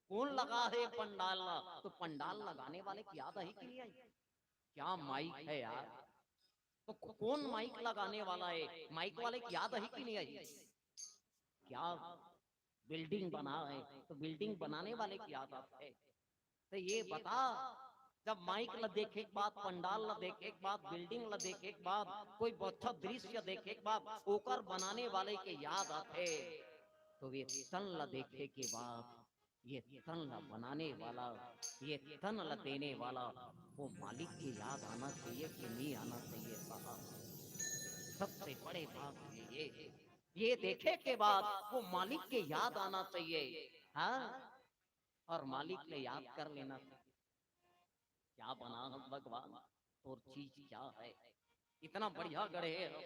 कौन लगा है पंडाल ला? तो पंडाल लगाने वाले की याद आई कि नहीं आई? क्या माइक है यार? तो को-, कौन माइक लगाने वाला है? माइक वाले की याद आई कि नहीं आई? क्या बिल्डिंग बना है तो बिल्डिंग बनाने वाले की याद आत है। तो ये बता, जब माइक ला देखे के बाद, पंडाल ला देखे के बाद, बिल्डिंग ला देखे के बाद, कोई अच्छा दृश्य देखे के बाद ओकर बनाने वाले के याद आथे, तो ये तन ला देखे के बाद, ये तन ला बनाने वाला, ये तन ला देने वाला, वो मालिक की याद आना चाहिए कि नहीं आना चाहिए साहब? सबसे बड़े बात ये, ये, ये देखे के बाद वो मालिक की याद आना चाहिए। हाँ, और मालिक ने याद कर लेना चाहिए। क्या बना है भगवान, तोर चीज क्या है? इतना बढ़िया गढ़े हो,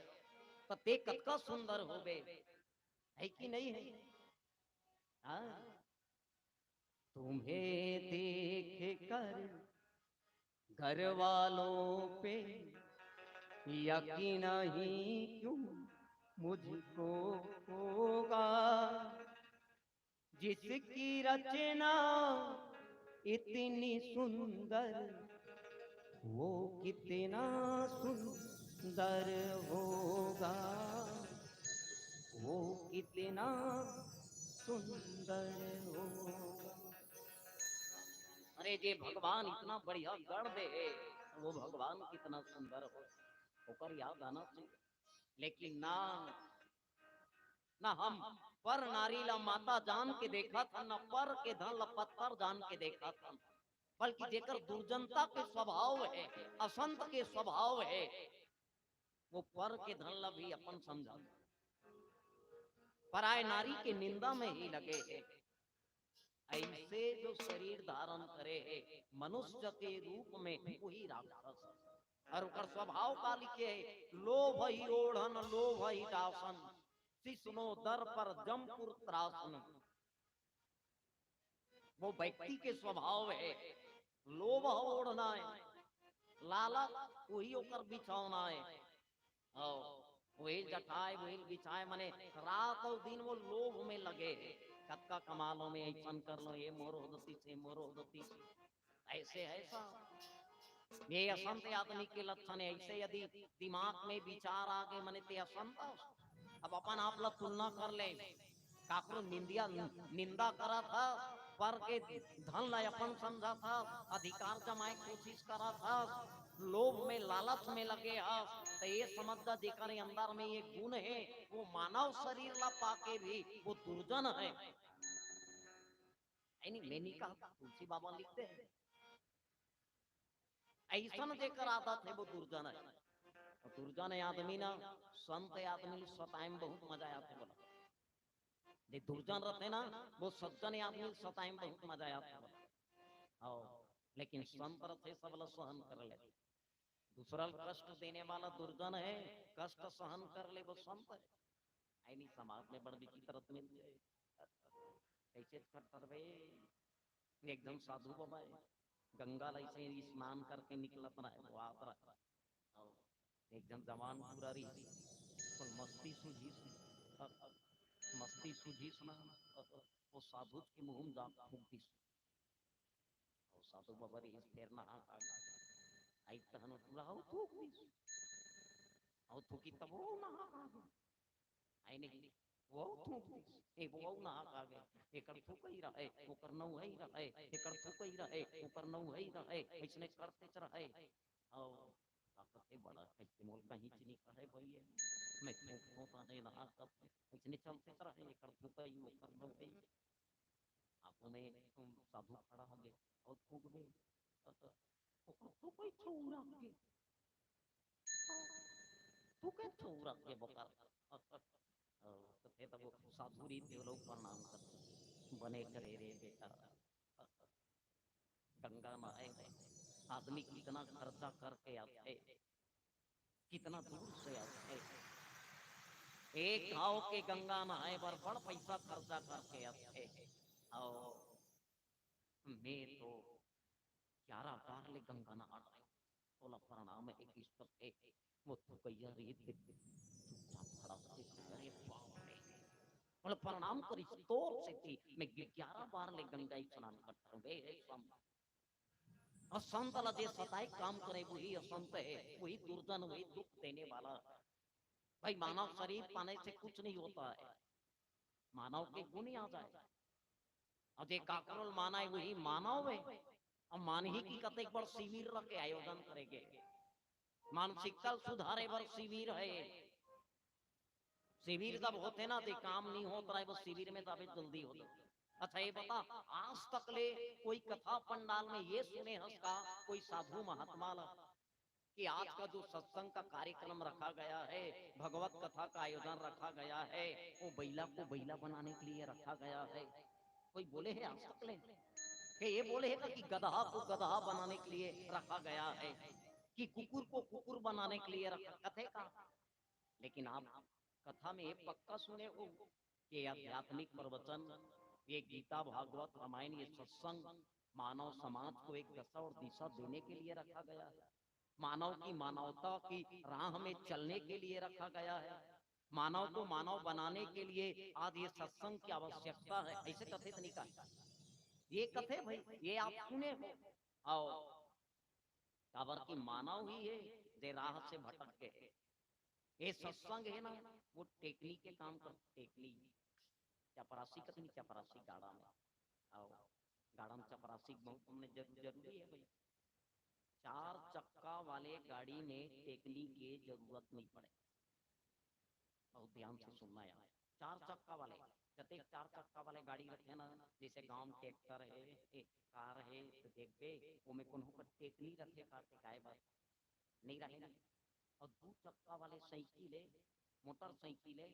तो ते कतका सुंदर होबे, है कि नहीं है? हाँ? तुम्हें देख कर घर वालों पे यकीन ही क्यों मुझको होगा, जिसकी रचना इतनी सुंदर, वो कितना सुंदर होगा, वो कितना सुंदर होगा। अरे, जे भगवान इतना बढ़िया गढ़ दे हे, वो भगवान कितना सुंदर हो, ओकर याद आना चाहिए। लेकिन ना, ना हम पर नारी ला माता जान के देखत हन, ना पर के धन ला पत्थर जान के देखत हन, बल्कि जेकर दुर्जनता के स्वभाव है, असंत के स्वभाव है, वो पर के धन ला भी अपन समझा, पराय नारी के निंदा में ही लगे है। ऐसे जो शरीर धारण करे है मनुष्य के रूप में, वही राक्षस। और ओकर स्वभाव का लिखे है, लोभ ही ओढ़न, लोभ ही डासन, सिसनो दर पर जमपुर त्रासन। वो व्यक्ति के स्वभाव है, लोभ ओढ़ना है, लालच वही ओकर बिछौना है। और वही जटाए, वही बिछाए, माने रात और दिन वो लोभ में लगे है। कतका कमा लो, मैं ऐसन कर लो, ये मोर हो दती, से मोर हो दती, ऐसे है साहब। ये असंत आदमी के लक्षण है। ऐसे यदि दिमाग में विचार आ गए, माने ते असंत हो। अब अपन आप ला तुलना कर ले, काकरो निंदिया, निंदा करत हस, पर के धन ला अपन समझत हस, अधिकार जमाए कोशिश करत हस, लोभ में, लालच में लगे हस, तो ये समझ जा, जेकर अंदर में ये गुण है, वो मानव शरीर ला पाके भी वो दुर्जन है। है नहीं, मैं नहीं कहा, तुलसी बाबा लिखते हैं। ऐसन जेकर आदत है, वो दुर्जन है। और दुर्जन आदमी ना, संत आदमी सताए में बहुत मजा आथे बोला। जे दुर्जन रहते ना, वो सज्जन आदमी सताए में बहुत मजा आथे बोला। आओ, लेकिन संत रहते, सब ला सहन कर लेते। दूसरा ला कष्ट देने वाला दुर्जन है, कष्ट सहन कर ले, वो संत है। ऐनी समाज में बड़ विचित्र मिलते हैं। कैसे करता बे? एक झन साधु बाबा है, गंगा ला ऐसे ही स्नान करके निकलत रहे, वो आत रहे। और एक झन जवान टूरा रहिस, ओला मस्ती सूझिस, अ, अ, मस्ती सूझिस ना, अ, अ, वो साधु के मुंह में जाके थूक दिस। और साधु बाबा रहिस, फेर नहा के आ गे। आई तहन वो टूरा हव थूक दिस। अउ थूकिस तब वो नहा के आ गे। आई नहीं, वो थूक दिस। ए, वो नहा के आ गे। एकर थूकई रहे, ओकर नहई रहे, एकर थूकई रहे, ओकर नहई रहे, अइसने करतेच रहे। अउ ताकत हे बड़ा, कहिके मोला कहीं च नहीं कहे भैया। मैं थूकहूँ त नहीं रहा, तब अइसने चलते रहे, एकर थूकई, ओकर थूकई। आगू में तुम साधु खड़ा होगे अउ थूकबे, ओकर थूकई छौरा के, थूके छौरा के बोकर। अउ कथे तब साधु रीति वाला प्रणाम करथे, बने करे रे बेटा। गंगा नहाए बर आदमी कितना खर्चा करके आथे, कितना दूर से आथे। एक घाव के गंगा नहाए बर बड़ पैसा खर्चा करके आथे। अउ मैं तो ग्यारह बार ले गंगा नहा डारे हूँ। तोला प्रणाम हे किसकथे, वो थूकइया रीत के चुपचाप खड़ा होके, अरे बाप रे, बोले, प्रणाम करिस तोर सेती मैं ग्यारह बार ले गंगा स्नान कर डारे हूँ। बे, हे संत, असंत ला जे सताए काम करे, वही असंत हे, वही दुर्जन, वही दुख देने वाला। भाई, मानव शरीर पाने से कुछ नहीं होता है, मानव के गुण ही आ जाए। अउ जे काकरो ल मानय, वही मानव हे। अउ मानही कि कतेक बड़ शिविर रखे, आयोजन करे गे, मानसिकता ल सुधारे बर शिविर हे। शिविर जब होथे ना, ते काम नहीं होत रहे, बस शिविर में तबे जल्दी होथे। अच्छा, ये बता, आज तक ले कोई कथा पंडाल में ये सुने हस का, कोई साधु महात्मा ला, कि आज का जो सत्संग का कार्यक्रम रखा गया है, भगवत कथा का आयोजन रखा गया है, वो बैला को बैला बनाने के लिए रखा गया है? कोई बोले है आज तक ले कि ये बोले है का कि गदहा को गदहा बनाने के लिए रखा गया है, कि कुकुर को कुकुर बनाने के लिए रखा, कथे का? लेकिन आप कथा में ये पक्का सुने हो कि आध्यात्मिक प्रवचन, ये गीता, भागवत, रामायण, ये सत्संग मानव समाज को एक दशा और दिशा देने के लिए रखा गया है, मानव की मानवता की राह में चलने के लिए रखा गया है, मानव को मानव बनाने के लिए आज ये सत्संग की आवश्यकता है, ऐसे कथे त नहीं का? ये कथे भाई, ये आप सुने हो। अउ काबर कि मानव ही हे जे राह से भटक गे हे। ये सत्संग हे ना, वो टेकनी के काम कर, टेकनी, चपरासी कथे नहीं, चपरासी गाड़ा में। अउ गाड़ा में चपरासी बहुत हमने जरू-, जरूरी हे भाई। चार चक्का वाले गाड़ी में टेकनी के जरूरत नहीं पड़े। बहुत ध्यान से सुनना यार। चार चक्का वाले, जतेक चार चक्का वाले गाड़ी रथे ना, जैसे गांव में ट्रैक्टर हे, ए, कार हे, त देखबे, ओमे कोनो कर टेकनी रथे का टेकाए बर? नहीं रहे ना। अउ दू चक्का वाले साइकिल हे, मोटरसाइकिल हे,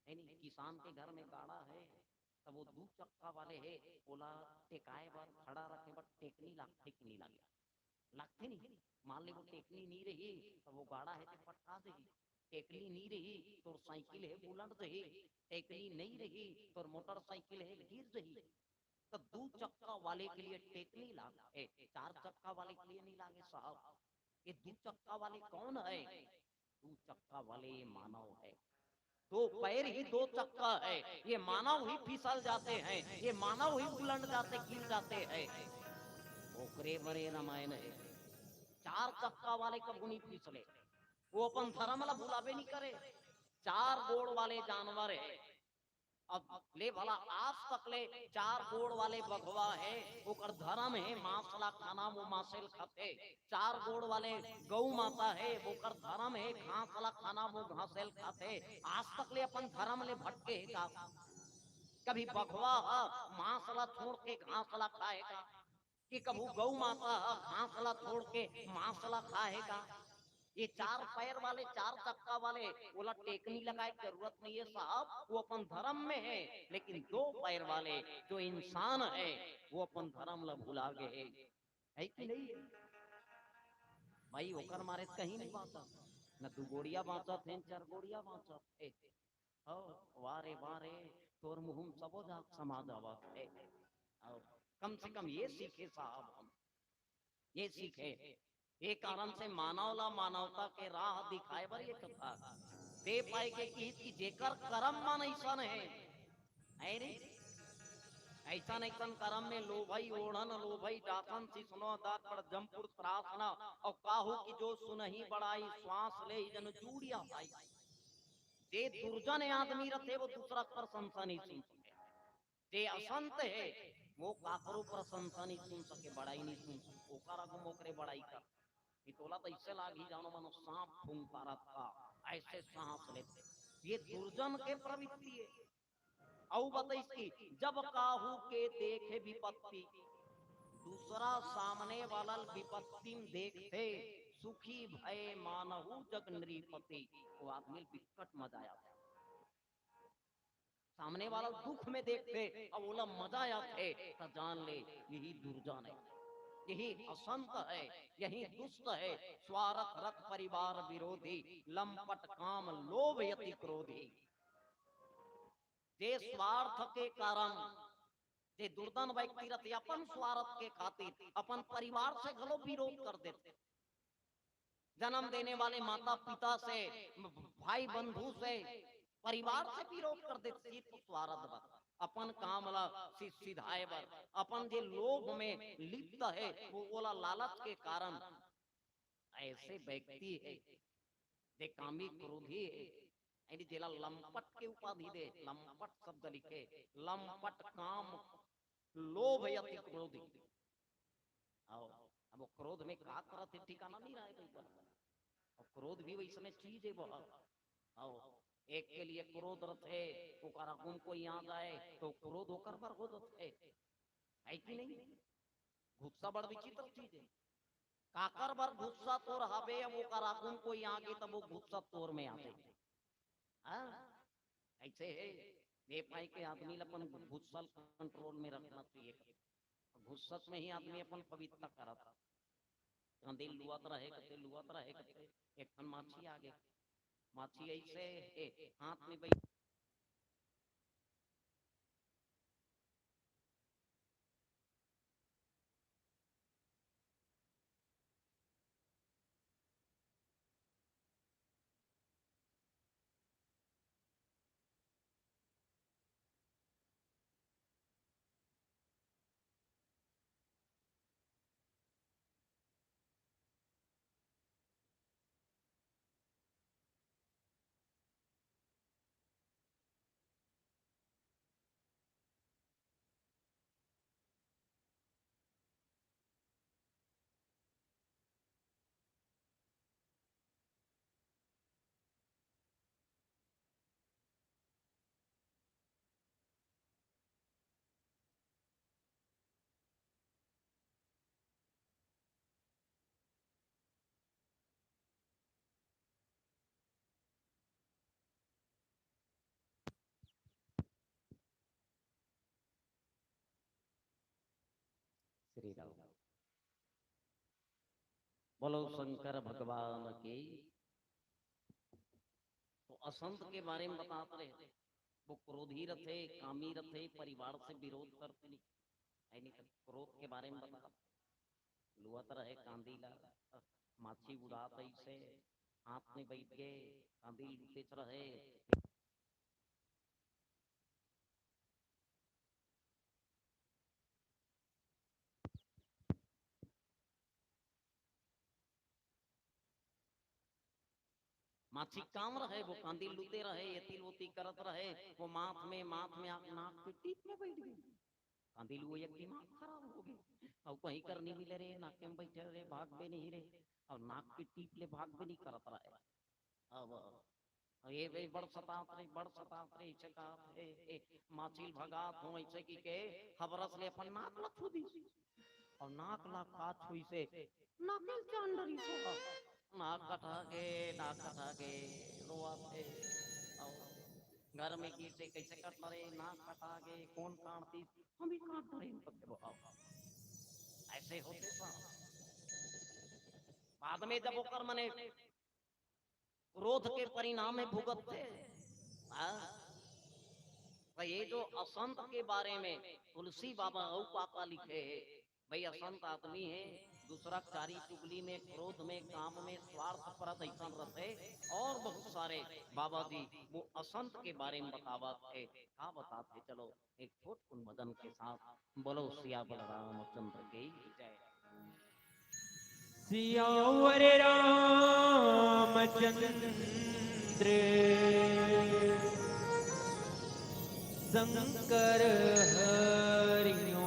हे नहीं, किसान के घर में गाड़ा हे, तब वो दू चक्का वाले हे, ओला टेकाए बर, खड़ा रखे बर टेकनी लागथे कि नहीं लागय? लागथे नहीं। मान ले वो टेकनी नहीं रही, तब वो गाड़ा हे ते पटका देही। टेकनी नहीं रही, तोर साइकिल हे उलट जही। टेकनी नहीं रही, तोर मोटरसाइकिल हे गिर जही। त दू चक्का वाले के लिए टेकनी लागे, चार चक्का वाले के लिए नहीं लागे साहब। ये दू चक्का वाले कौन हे? दू चक्का वाले ये मानव हे। दो पैर ही दो चक्का हे, ये मानव ही फिसल जाते हैं, ये मानव ही उलट जाते, गिर जाते हैं। ओकरे बर ये रामायण हे। चार चक्का वाले कभू नहीं फिसले, वो अपन धरम ला भुलाबे नहीं करे। चार गोड़ वाले जानवर हे, अब ले भला, आज तक ले चार गोड़ वाले बघवा हे, ओकर धरम हे मांस ला खाना, वो मांसे ल खाथे। चार गोड़ वाले गऊ माता हे, ओकर धरम हे घास ला खाना, वो घासे ल खाथे। आज तक ले अपन धरम ले भटके हे का? कभी बघवा ह मांस ला छोड़ के घास ला खाए का? कि कभू गऊ माता ह घास ला छोड़ के मांस ला खाए का? ये चार पैर वाले, चार चक्का वाले, ओला टेकनी लगाए के जरूरत नहीं हे साहब, वो अपन धरम में हे। लेकिन दो पैर वाले जो इंसान हे, वो अपन धरम ला भुला गे हे, हे कि नहीं? भाई, ओकर मारे त कहीं नहीं बांचत, न दू गोड़िया बांचत हे, न चार गोड़िया बांचत हे। हव, वाह रे, वाह रे, तोर मुहूं म सबो जात समाज आवत हे। हव, कम से कम ये सीखे साहब हम, ये सीखे। ये कारण से मानव ला मानवता के राह दिखाए बर ये कथा। ते पाए के किहिस कि जेकर करम मन अइसन हे, हे रे? अइसन अइसन करम में लोभई ओढ़न, लोभई डासन, सिसनो दात पर जमपुर त्रासना, अउ काहू कि जो सुनही बड़ाई, श्वास लेही जनु जूड़िया भाई। जे दुर्जन आदमी रथे, वो दूसरा के प्रशंसा नहीं सुन सके। जे असंत हे, वो काकरो प्रशंसा नहीं सुन सके, बड़ाई नहीं सुन सके, ओकर आगू म ओकरे बड़ाई कर। कि तोला तो ऐसे लागी जानो मानो सांप फुंकारत का, ऐसे सांस लेथे। ये दुर्जन के प्रवृत्ति है। अउ बताइस कि जब काहू के देखे विपत्ति, दूसरा सामने वाला ल विपत्ति म देखथे, सुखी भय मानहु जग नृपति। वो आदमी ल बिकट मजा आथे। सामने वाला ल दुख में देखथे अउ ओला मजा आथे, त जान ले यही दुर्जन है, यही असंत है, यही दुष्ट है, स्वार्थ रत परिवार विरोधी, लंपट काम लोभ अति क्रोधी। जे स्वार्थ के कारण, जे दुर्जन व्यक्ति रथे, अपन स्वार्थ के खातिर अपन परिवार से घलो विरोध कर देथे, जन्म देने वाले माता पिता से, भाई बंधु से, परिवार से विरोध कर देथे, सिर्फ स्वार्थ बर, अपन काम ला सि-, सिधाए बर, अपन जे लोभ में लिप्त है, वो ओला लालच के कारण ऐसे व्यक्ति है, जे कामी क्रोधी है, यानी जेला लंपट के उपाधि दे, लंपट शब्द लिखे, लंपट काम लोभ अति क्रोधी। अउ अब वो क्रोध में का करत हे, ठिकाना नहीं रहे भैया। अउ क्रोध भी वैसने चीज है बहुत। अउ एक के लिए क्रोध रथे, ओकर आगू म कोई आ जाए तो क्रोध ओकर बर हो जाथे, है कि नहीं? गुस्सा बड़ विचित्र चीज है। काकर बर गुस्सा तोर हवे, अब ओकर आगू म कोई आगे तब वो गुस्सा तोर में आथे। हाँ, ऐसे है। ये पाई के आदमी ल अपन गुस्सा ल कंट्रोल में रखना चाहिए। गुस्सा में ही आदमी अपन पवित्रता करत। कांदी ल लुवत रहे कते, लुवत रहे कते, एक ठन माछी आगे। माछी ऐसे, ए, हाथ में बैठ श्री राम। बोलो शंकर भगवान की। तो असंत के बारे में बतात रहे, वो क्रोधी रथे, कामी रथे, परिवार से विरोध करथे नहीं, है नहीं, क्रोध के बारे में बतात। लुवत रहे कांदी ला, माछी उड़ात ऐसे, हाथ में बैठ गए, कांदी लुटेच रहे। माछी काम रहे, वो कांदी लुते रहे, एती ओती करत रहे, वो माथ में, माथ में आ-, नाक के टीप में बैठ गई। कांदी लुए एक दिमाग खराब हो गई। अउ कहीं कर नहीं मिले रे, नाक में बैठे रे, भाग भी नहीं रे, अउ नाक के टीप ले भाग भी नहीं करत रहे। अब, अब ये, ये बड़ सतात रे, बड़ सतात रे, ऐसे कहत हे, ए, माछी ल भगात हों, ऐसे कि के हबरस ले अपन नाक ल छू दी। अउ नाक ला का छुइसे, नाक ल चांद डरिस। नाक कटा गे, नाक कटा गे, रोवत हे। अउ घर में गिरते कैसे कट मरे, नाक कटा गे, कौन काट दिस, हम ही काट डरे, ऐसे होथे। बाद में जब ओकर मने क्रोध के परिणाम में भुगतथे। हाँ? तो ये जो असंत के बारे में तुलसी बाबा अउ का का लिखे हे, भाई असंत आदमी हे, दूसरा चारी चुगली में, क्रोध में, काम में, स्वार्थ परत ऐसन रथे, और बहुत सारे बाबा जी वो असंत के बारे में बतावत हे। का बताथे, चलो एक छोट कुन भजन के साथ बोलो सियावर रामचंद्र की जय। सियावर रामचंद्र शंकर हरिओम।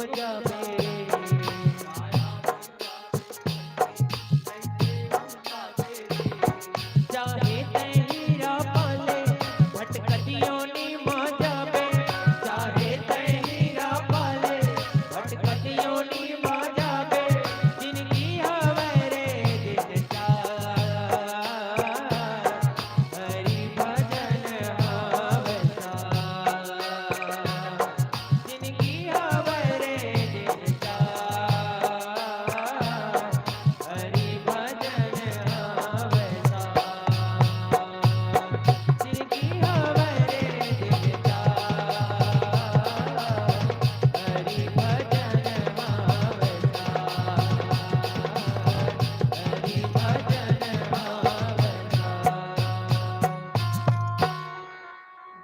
जाबे। चाहे तैं हीरा पाले, भटकत योनि मा जाबे। चाहे तैं हीरा पाले, भटकत योनि मा जाबे। जिनगी हवय रे दिन चार, हरि भजन हवय सार। जिनगी हवय रे दिन चार, हरि भजन हवय सार। जिनगी हवय रे दिन चार, हरि भजन हवय सार। हरि भजन हवय सार।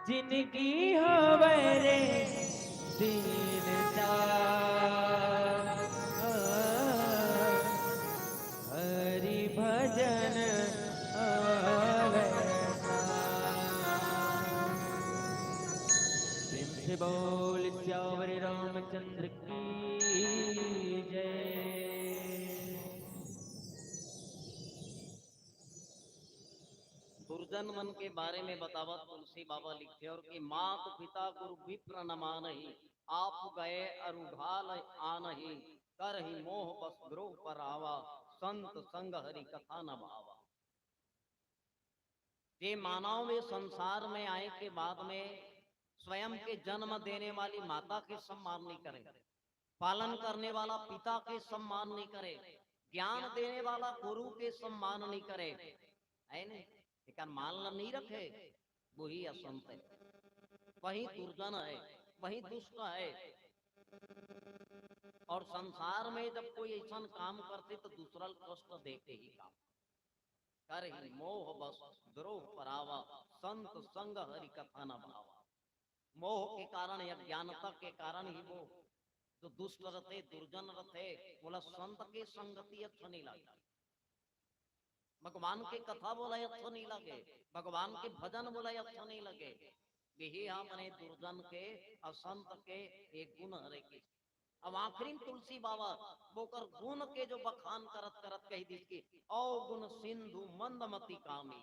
जिनगी हवय रे दिन चार, हरि भजन हवय सार। प्रेम से बोल सियावर रामचंद्र की जय। दुर्जन मन के बारे में बतावत तुलसी बाबा लिखथे अउ कि मात पिता गुरु विप्र न मानही, आप गए अरु ढाल आनही, करही मोह बस द्रोह पर आवा, संत संग हरि कथा न भावा। जे मानव ये संसार में आए के बाद में स्वयं के जन्म देने वाली माता के सम्मान नहीं करे, पालन करने वाला पिता के सम्मान नहीं करे, ज्ञान देने वाला गुरु के सम्मान नहीं करे, है नहीं? एकर मान ल नहीं रखे, वही असंत है, वही दुर्जन है, वही दुष्ट है। और संसार में जब कोई ऐसा काम करथे तो दूसरा ल कष्ट देके ही काम। करही मोह बस द्रोह पर आवा, संत संग हरि कथा न भावा। मोह के कारण या ज्ञानता के कारण ही वो जो दुष्ट रथे, दुर्जन रथे, वोला संत के संगति अच्छा नहीं लागे। भगवान के कथा वोला अच्छा नहीं लागे, भगवान के भजन वोला अच्छा नहीं लागे। यही हा मने दुर्जन के, असंत के एक गुण हरे के। अब आखिरी में तुलसी बाबा ओकर गुण के जो बखान करत करत कहि दिस कि अवगुण सिंधु मंदमति कामी।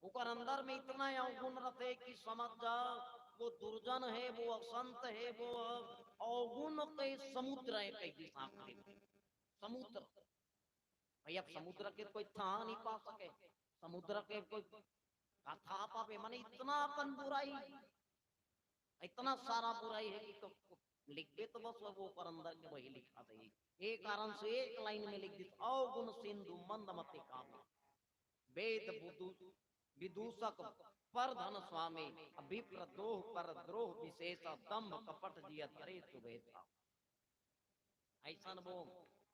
ओकर अंदर में इतना अवगुण रथे कि समझ जा, वो दुर्जन है, वो असंत है, वो अवगुण के समुद्र है, कहि दिस आखिरी में। समुद्र। भाई, अब समुद्र के कोई थाह नहीं पा सके, समुद्र के कोई कथा पावे, माने इतना अपन बुराई, इतना सारा बुराई है कि तो लिखबे तो बस वो पर अंदर के वही लिखा दे। ये कारण से एक लाइन में लिख दिस, अवगुण सिंधु मंदमति कामी, वेद बुदु-, विदूषक पर धन स्वामी, विप्र दोह पर द्रोह विशेष, दंभ कपट जिय धरे सुभेसा। ऐसन वो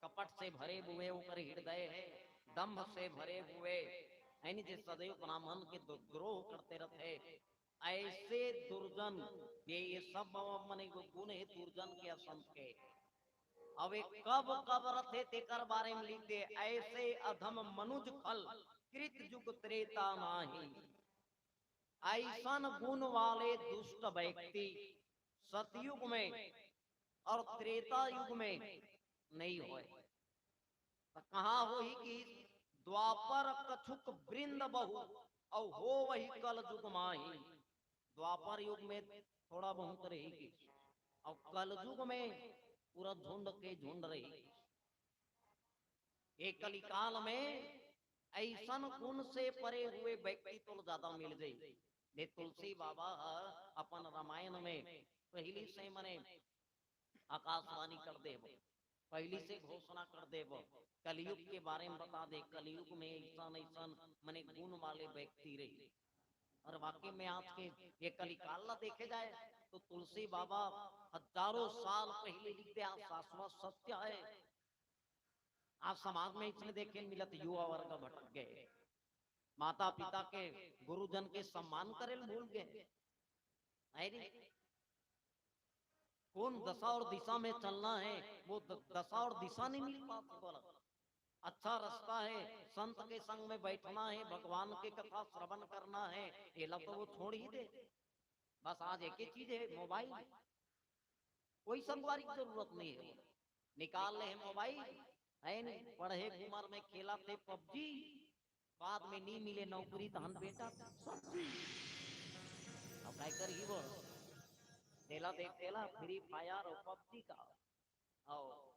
कपट से भरे हुए ओकर हृदय है, दंभ से भरे हुए, यानी जे सदैव ब्राह्मण के दो-, द्रोह करते रहते, ऐसे दुर्जन, ये, ये सब बाबा मने गुण है दुर्जन के, असंत के। अब ये कब कब रथे तेकर बारे में लिख दे, ऐसे अधम मनुज खल कृत युग त्रेता नाही। ऐसन गुण वाले दुष्ट व्यक्ति सतयुग में और त्रेता युग में नहीं होय। त कहाँ होही कि द्वापर कछुक वृंद बहु, अउ होवही कल युग माही। द्वापर युग में थोड़ा बहुत रही कि, अउ कल युग में पूरा झुंड के झुंड रही। ये कलिकाल में ऐसन गुण से परे हुए व्यक्ति तो ज्यादा मिल जाई। जे तुलसी बाबा ह अपन रामायण में पहली से मने आकाशवाणी कर देबो, पहली से घोषणा कर देबो, कलयुग के बारे में बता दे, कलयुग में ऐसन ऐसन मने गुण वाले व्यक्ति रही। और वाकई में आज के ये कलिकाल ला देखे जाए तो तुलसी बाबा हजारों साल पहले लिख दे, आज शाश्वत सत्य है। आज समाज में इसने देखे मिलत, युवा वर्ग भटक गए, माता पिता के, गुरुजन के सम्मान करे ल भूल गए। है रे? कौन दशा और दिशा में चलना है, वो द-, दशा और दिशा नहीं मिल पाती बोला। अच्छा रास्ता है, संत के संग में बैठना है, भगवान के कथा श्रवण करना है, ये ला तो वो छोड़ ही दे। बस आज एक ही चीज है, मोबाइल। कोई संगवारी के जरूरत नहीं है। निकाल ले हे मोबाइल, है नहीं, पढ़े के उमर में खेलत हे पबजी, बाद में नी मिले नौकरी तहन बेटा सब्जी। अब काय करही वो? तेला देख तेला फ्री फायर और पबजी का, और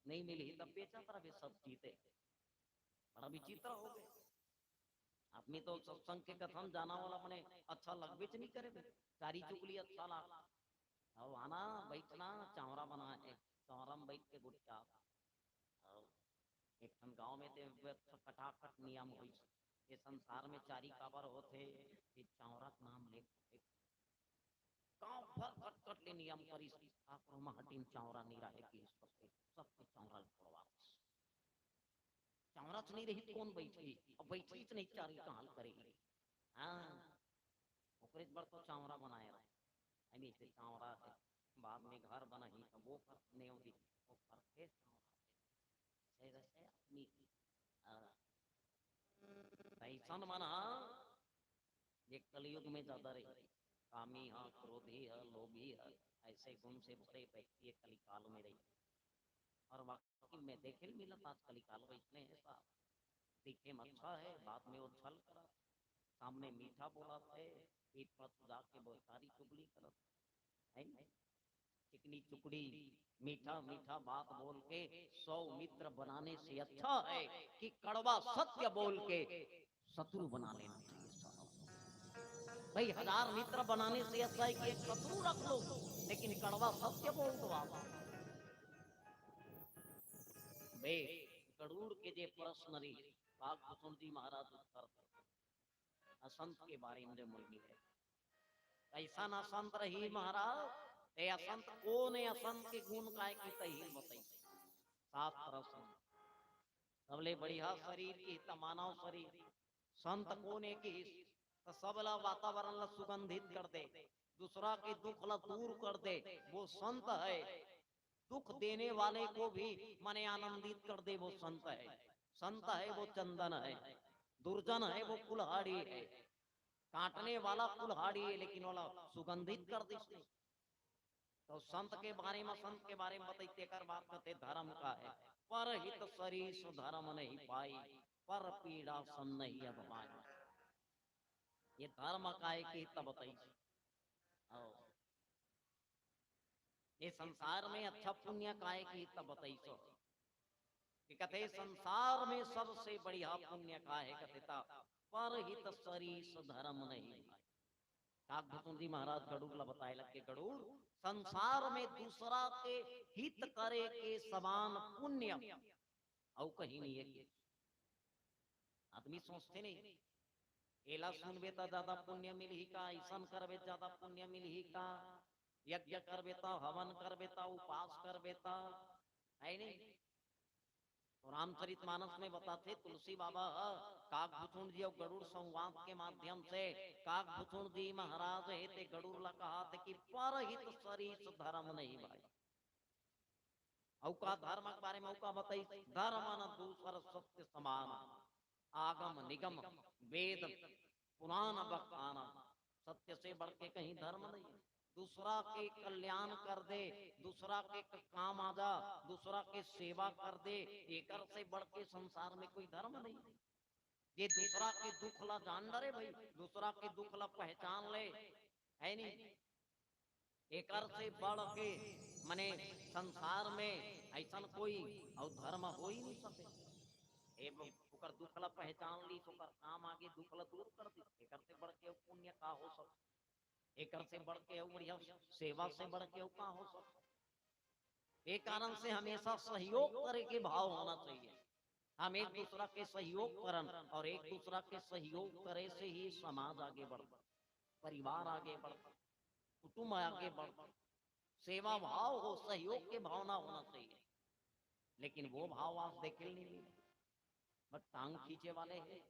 नहीं मिलही तब बेचत रहे सब्जी ते। बड़ा विचित्र हो गए। आदमी तो सत्संग के कथन जाना वाला बने अच्छा लगबेच नहीं करे बे। चारी चुगली अच्छा लाग। अब आना, बैठना, चावरा बना है, चावरा में बैठ के गुटका। और एक ठन गांव में ते कटाकट नियम होइस। ये संसार में चारी काबर होथे, ये चावरा के नाम ले। गांव भर कटकट ले नियम करिस, काकरो महटिन चावरा नहीं रहे कि सबके, सबके चावरा ल फोड़वा। चावरा च नहीं रही त कौन बैठी? अब बैठी च नहीं, चारी कहां ल करेगी? हाँ, ओकरे बर तो चावरा बनाए रहे। अभी से चावरा है, बाद में घर बनही तो वो कर नेव दी, वो कर के चावरा है। ऐसे वैसे आदमी, हाँ। अइसन मन हा, ये कलयुग में ज्यादा रही, कामी हा, क्रोधी हा, लोभी हा, ऐसे गुण से भरे व्यक्ति ये कलिकाल में रही। और वाकई में देखे ल मिलत आज कलिकाल वैसने है साहब। दिखे में अच्छा है, बाद में वो छल करत, सामने मीठा बोलत है, पीठ पाछू जाके वो चारी चुगली करत है। चिकनी चुकड़ी मीठा मीठा बात बोल के सौ मित्र बनाने से अच्छा है कि कड़वा सत्य बोल के शत्रु बना लेना चाहिए साहब। भाई, हजार मित्र बनाने से अच्छा है कि एक शत्रु रख लो, लेकिन कड़वा सत्य बोल दो आप। बे, गरुड़ के जे प्रश्न रही, काकभूषण जी महाराज उत्तर दे। असंत के बारे में जो मुनि है, अइसन असंत रही महाराज, ते असंत कोन हे, असंत के गुण काय के तही बताई। सात प्रश्न। सबले बढ़िया शरीर की त मानव शरीर, संत कोन हे किहिस? त सबला वातावरण ला सुगंधित कर दे, दूसरा के दुख ला दूर कर दे, वो संत है। दुख देने वाले को भी मने आनंदित कर दे, वो संत है। संत है वो चंदन है, दुर्जन है वो कुल्हाड़ी है। काटने वाला कुल्हाड़ी है, लेकिन वाला सुगंधित कर दे। तो संत के बारे में, संत के बारे में बताई, तेकर बात कथे धर्म का है, "पर हित सरीस धर्म नहीं पाई, पर पीड़ा सम नहीं अघ पाई।" ये धर्म काय के त बताई। और ये संसार में अच्छा पुण्य काय के त बताई सो। कि कथे संसार में सबसे बढ़िया पुण्य का है, कथे ता पर हित सरीस धर्म नहीं भाई। काकभूषण जी महाराज गरुड़ ला बताए लग के, गरुड़, संसार में दूसरा के हित करे के समान पुण्य अउ कहीं नहीं है। आदमी सोचते नहीं, एला सुनबे त ज्यादा पुण्य मिलही का, ऐसन करबे त ज्यादा पुण्य मिलही का, यज्ञ करबे त, हवन करबे त, उपास करबे त, है नहीं? तो रामचरितमानस में बताथे तुलसी बाबा ह, काकभूषण जी और गरुड़ संवाद के माध्यम से, काकभूषण जी महाराज हे ते गरुड़ ला कहाथे कि परहित सरीस धर्म नहीं भाई। अउ का धर्म के बारे में अउ का बताई? धर्म न दूसर सत्य समान, आगम निगम वेद पुराण बखाना। सत्य से बढ़ के कहीं धर्म नहीं है। दूसरा के कल्याण कर दे, दूसरा के क-, काम आ जा, दूसरा के सेवा कर दे, एकर से बढ़ के संसार में कोई धर्म नहीं है। ये दूसरा के दुख ला जान डरे भाई, दूसरा के दुख ला पहचान ले, है नहीं? एकर से बढ़ के मने संसार में ऐसन कोई अउ धर्म हो ही नहीं सके। ए ब-, ओकर दुख ला पहचान ली, ओकर काम आगे दुख ला दूर कर दी, एकर से बढ़ के पुण्य का हो सके? एकर से बढ़ के अउ बढ़िया सेवा से बढ़ के अउ का हो सके? ए कारण से हमेशा सहयोग करे के भाव होना चाहिए। हम एक दूसरा के सहयोग करन और एक दूसरा के सहयोग करे से ही समाज आगे बढ़ता, परिवार आगे बढ़ता, कुटुंब आगे बढ़ता। सेवा भाव हो, सहयोग के भावना होना चाहिए, लेकिन वो भाव आज देखे नहीं मिले। बस टांग खींचे वाले हैं,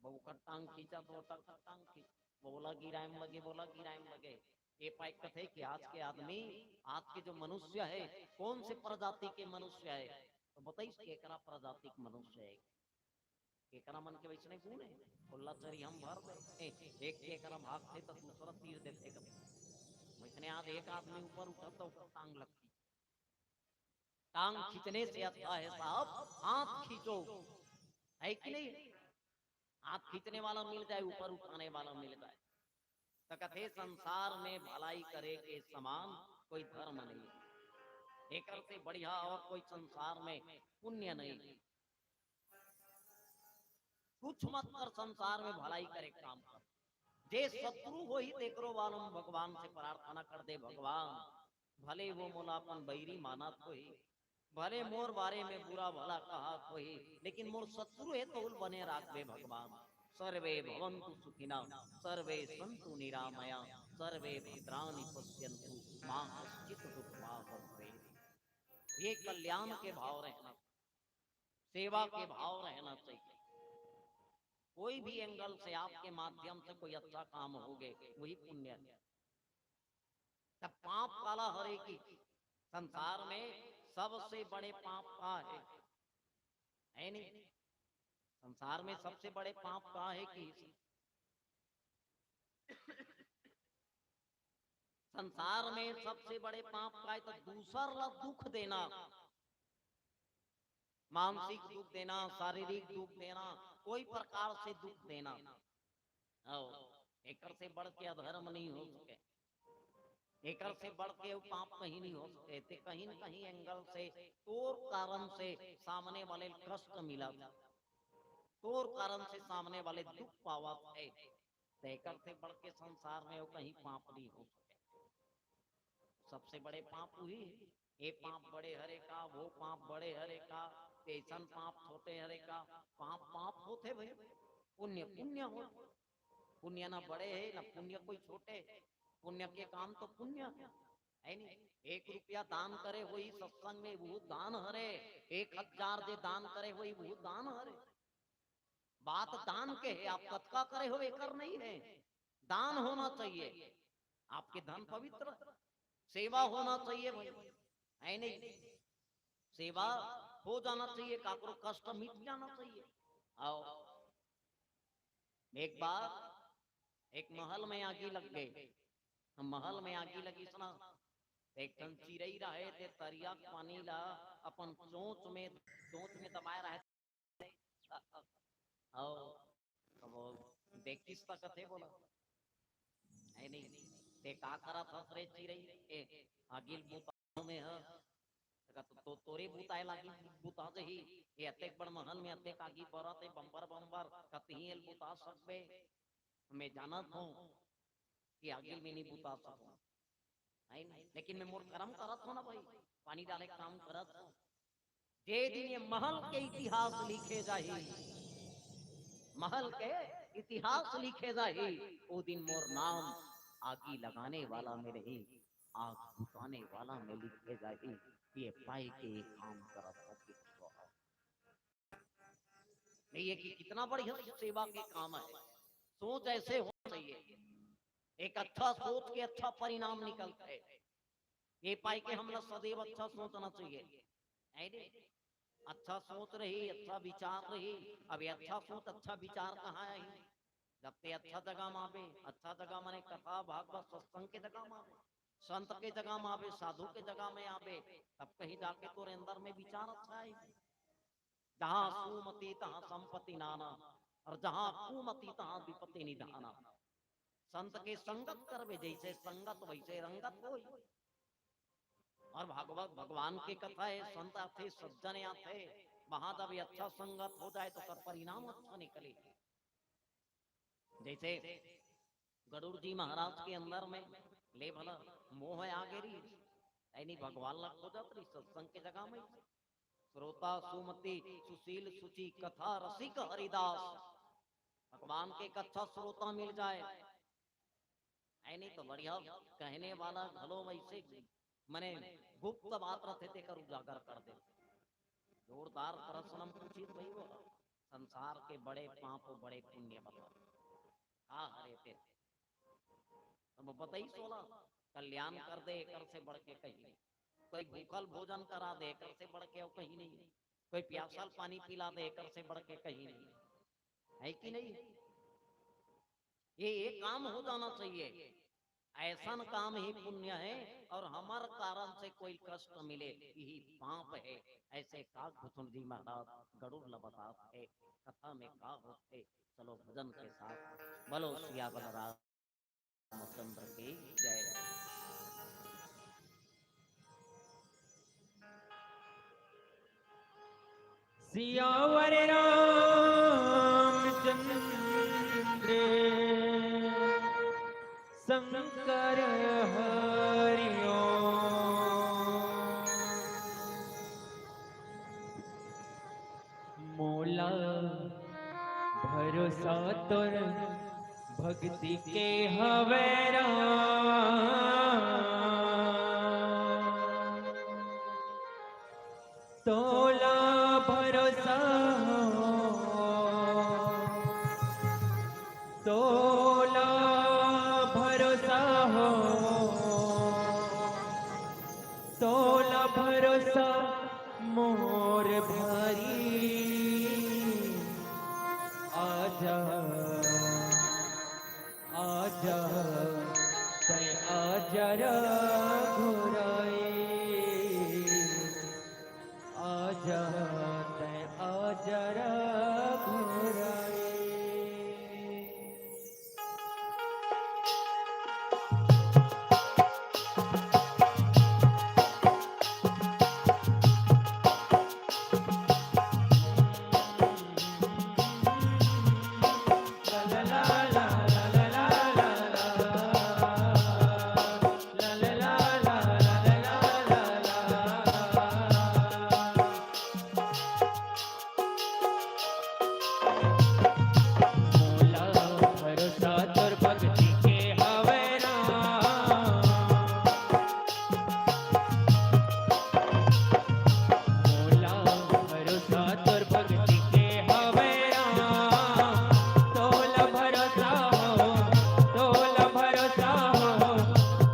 वो ओकर टांग खींचा तो ओकर टांग खींच, वो ओला गिराए में लगे, वो ओला गिराए में लगे। ये पाए कथे कि आज के आदमी, आज के जो मनुष्य है, कौन से प्रजाति के मनुष्य है, तो बताइस केकरा प्रजाति के मनुष्य है, केकरा मन के वैसने गुण है। ओला चरी हम भर दे, ए, एक केकरा भागथे तो दूसरा तीर देथे कभी। इतने आज एक आदमी ऊपर उठा तो ओकर टांग लगती। टांग खींचने से अच्छा है साहब, हाथ खींचो, है कि नहीं? हाथ खींचने वाला मिल जाए, ऊपर उठाने वाला मिल जाए। तो कथे, संसार में भलाई करे के समान कोई धर्म नहीं, एकर से बढ़िया और कोई संसार में पुण्य नहीं। कुछ मत कर, संसार में भलाई करे काम कर। जे शत्रु होही तेकरो वालों भगवान से प्रार्थना कर दे, भगवान भले वो मोला अपन बैरी मानत होही, भले मोर बारे में बुरा भला कहत होही, लेकिन मोर शत्रु हे तहुल बने राखबे भगवान। सर्वे भवन्तु सुखिनः, सर्वे सन्तु निरामया, सर्वे भद्राणि पश्यन्तु, मा कश्चित् दुःखभाग् भवेत्। ये कल्याण के भाव रहना, सेवा के भाव रहना चाहिए। कोई भी एंगल से आपके माध्यम से कोई अच्छा काम हो गए, वही पुण्य है। तब पाप काला हरे कि संसार में सबसे बड़े पाप का है, है नहीं? संसार में सबसे बड़े पाप का है कि संसार में सबसे बड़े पाप का है तो दूसर ला दुख देना, मानसिक दुख देना, शारीरिक दुख देना, कोई प्रकार से दुख देना। आओ, एकर से बढ़ के अधर्म नहीं हो सके, एकर से बढ़ के वो पाप कहीं नहीं हो सके। ते कहीं न कहीं एंगल से, तोर कारण से सामने वाले ल कष्ट मिला, तोर कारण से सामने वाले दुख पावत है, ते एकर से बढ़ के संसार में वो कहीं पाप नहीं हो सके। सबसे बड़े पाप वही है। ये पाप बड़े हरे का, वो पाप बड़े हरे का, ऐसन पाप छोटे हरे का। पाप पाप होते भाई, पुण्य पुण्य हो। पुण्य ना बड़े है ना पुण्य कोई छोटे है। पुण्य के काम तो पुण्य है, है नहीं? एक रुपया दान करे होही सत्संग में, वो दान हरे। एक हजार जे दान करे होही, वो दान हरे। बात दान के है, आप कतका करे हो एकर नहीं है। दान होना चाहिए, आपके धन पवित्र, सेवा होना चाहिए भाई, है नहीं? सेवा हो जाना चाहिए, काकरो कष्ट मिट जाना चाहिए। आओ, एक बार एक महल में आगी लग गई। हम महल में आगी लगी सुना, एक ठन चिरई रहे, ते तरिया के पानी ला अपन चोंच में, चोंच में दबाए रहे। आओ, अब वो देखिस त कथे बोला, है नहीं? ते का करत हस रे चिरई? ए, आगी ल बुताओ में ह। त का तो, तो तोरे बुताए लागी, बुता जही। ये अतेक बड़ महल में अतेक आगी बरत हे, बम्बर बम्बर, कतही एल बुता सकबे? मैं जानत हूँ कि आगी ल मैं नहीं बुता सकूँ, है नहीं? लेकिन मैं मोर कर्म करत हूँ ना भाई, पानी डाले के काम करत हूँ। जे दिन ये महल के इतिहास लिखे जाही, महल के इतिहास लिखे जाही, वो दिन मोर नाम आगी लगाने वाला में नहीं, आग बुताने वाला में लिखे जाही। ये पाई के ये काम करत हो कि नहीं, ये कि कितना बढ़िया सेवा के काम है। सोच ऐसे होना चाहिए, एक अच्छा सोच के अच्छा परिणाम निकलता है। ये पाई के हमला सदैव अच्छा सोचना चाहिए, है नहीं? अच्छा सोच रही, अच्छा विचार रही। अब ये अच्छा सोच, अच्छा विचार कहाँ आही? जब ते अच्छा जगह में आबे, अच्छा जगह माने कथा, भागवत, सत्संग के जगह में आबे, संत के जगह में आबे, साधु के जगह में आबे, तब कहीं जाके तोरे अंदर में विचार अच्छा आही। जहाँ सुमति तहाँ संपत्ति नाना, और जहाँ कुमति तहाँ विपत्ति निधाना। संत के संगत करबे, जैसे संगत वैसे रंगत होई। और भागवत भगवान के कथा है, संत आथे, सज्जन आथे, वहां जब ये अच्छा संगत हो जाए तो ओकर परिणाम अच्छा निकले। जैसे गरुड़ जी महाराज के अंदर में ले भला मोह आ गे रही, यानी भगवान ला खोजत रही सत्संग के जगह में। श्रोता सुमति सुशील सुचि कथा रसिक हरिदास, भगवान के एक अच्छा श्रोता मिल जाए, है नहीं तो बढ़िया कहने वाला घलो वैसे मने गुप्त बात रहते तेकर उजागर कर दे। जोरदार प्रश्न हम पूछित भाई, वो संसार के बड़े पाप, बड़े पुण्य बताओ, का हरे ते? अब बताई सोला, कल्याण कर दे, एकर से बढ़ के कहीं नहीं। कोई भूखल भोजन करा दे, एकर से बढ़ के और कहीं नहीं। कोई प्यासल पानी पिला दे, एकर से बढ़ के कहीं नहीं, है कि नहीं? ये, ये काम हो जाना चाहिए। ऐसन काम ही पुण्य हे, अउ हमर कारण से कोई कष्ट मिले, यही पाप हे। ऐसे काकभुचुंड जी महाराज गरुड़ ल बतात हे, कथा में का होथे। चलो भजन के साथ बोलो सिया बलराम चंद्र की जय। सियावर रामचंद्र शंकर हरिओ। मोला भरोसा तोर भक्ति के हवे राम। तोला भरोसा हो, तोला भरोसा हो, तोला भरोसा मोर भारी। आजा, आजा, तैं आजा रघुराई। आजा, तैं आजा रघुराई। मोला भरोसा तोर भक्ति के हवे राम। मोला भरोसा तोर भक्ति के हवे राम। तोला भरोसा हो, तोला भरोसा हो,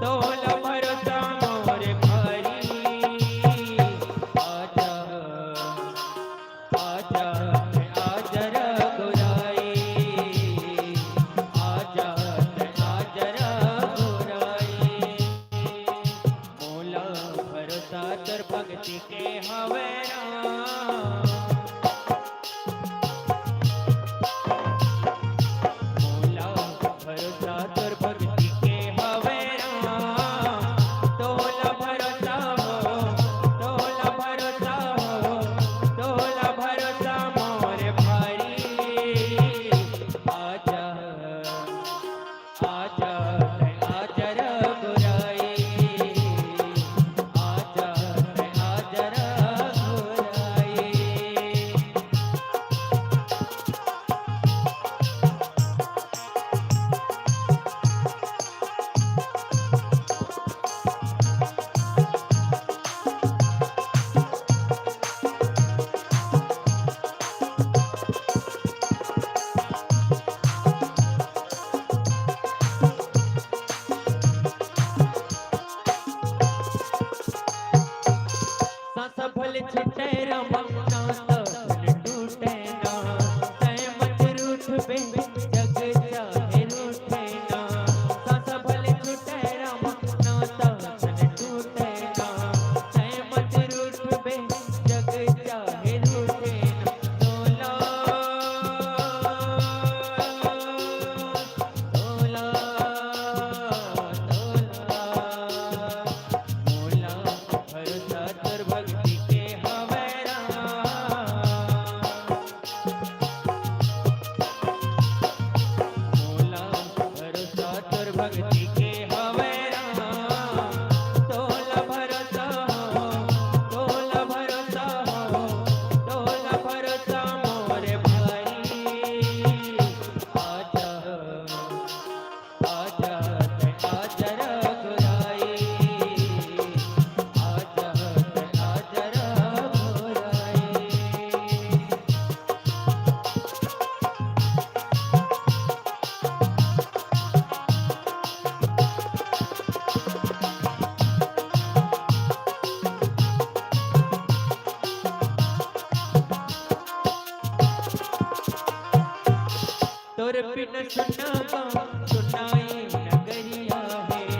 तोला भरोसा मोर भारी। आजा, आजा, आजा रघुराई, आजा, आजा रघुराई। मोला भरोसा तोर भक्ति के हवे राम। मोला भरोसा तोर भक्ति के हवे राम। तोला भरोसा हो, तोला भरोसा हो, तोला भरोसा मोर भारी। आजा, आजा, आजा रघुराई। आजा, आजा रघुराई। सांस भले छूटे रामा, ना तन टूटे ना, तैं मत रूठबे, जग चाहे रूठे ना। सांस भले छूटे रामा, ना तन टूटे ना, तैं मत रूठबे, जग चाहे रूठे ना। तोला, तोला, तोला। मोला भरोसा तोर भक्ति के हवे राम। मोला भरोसा तोर भक्ति के हवे राम। तोला भरोसा हो, तोला भरोसा हो, तोला भरोसा मोर भारी। आजा, आजा, आजा रघुराई। आजा, आजा रघुराई। तोर बिन सुना गाँव सुनाई नगरिया हे।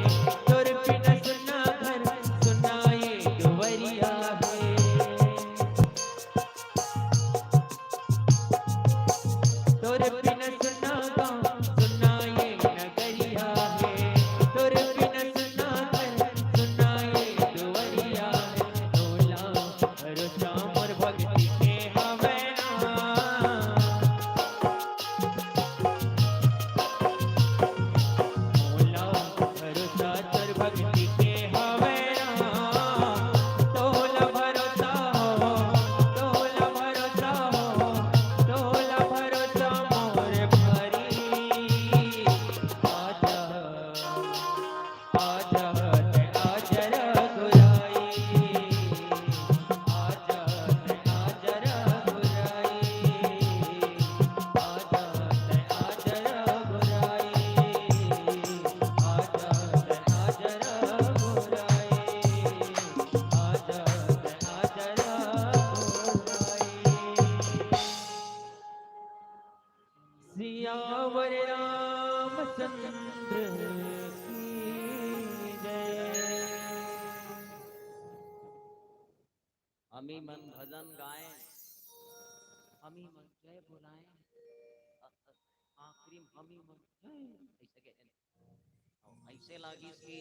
सियावर रामचंद्र की जय। हमी मन भजन गाए, हमी मन जय बोलाए, आखिरी में हमी मन जय, ऐसे कहे। अउ ऐसे लागिस कि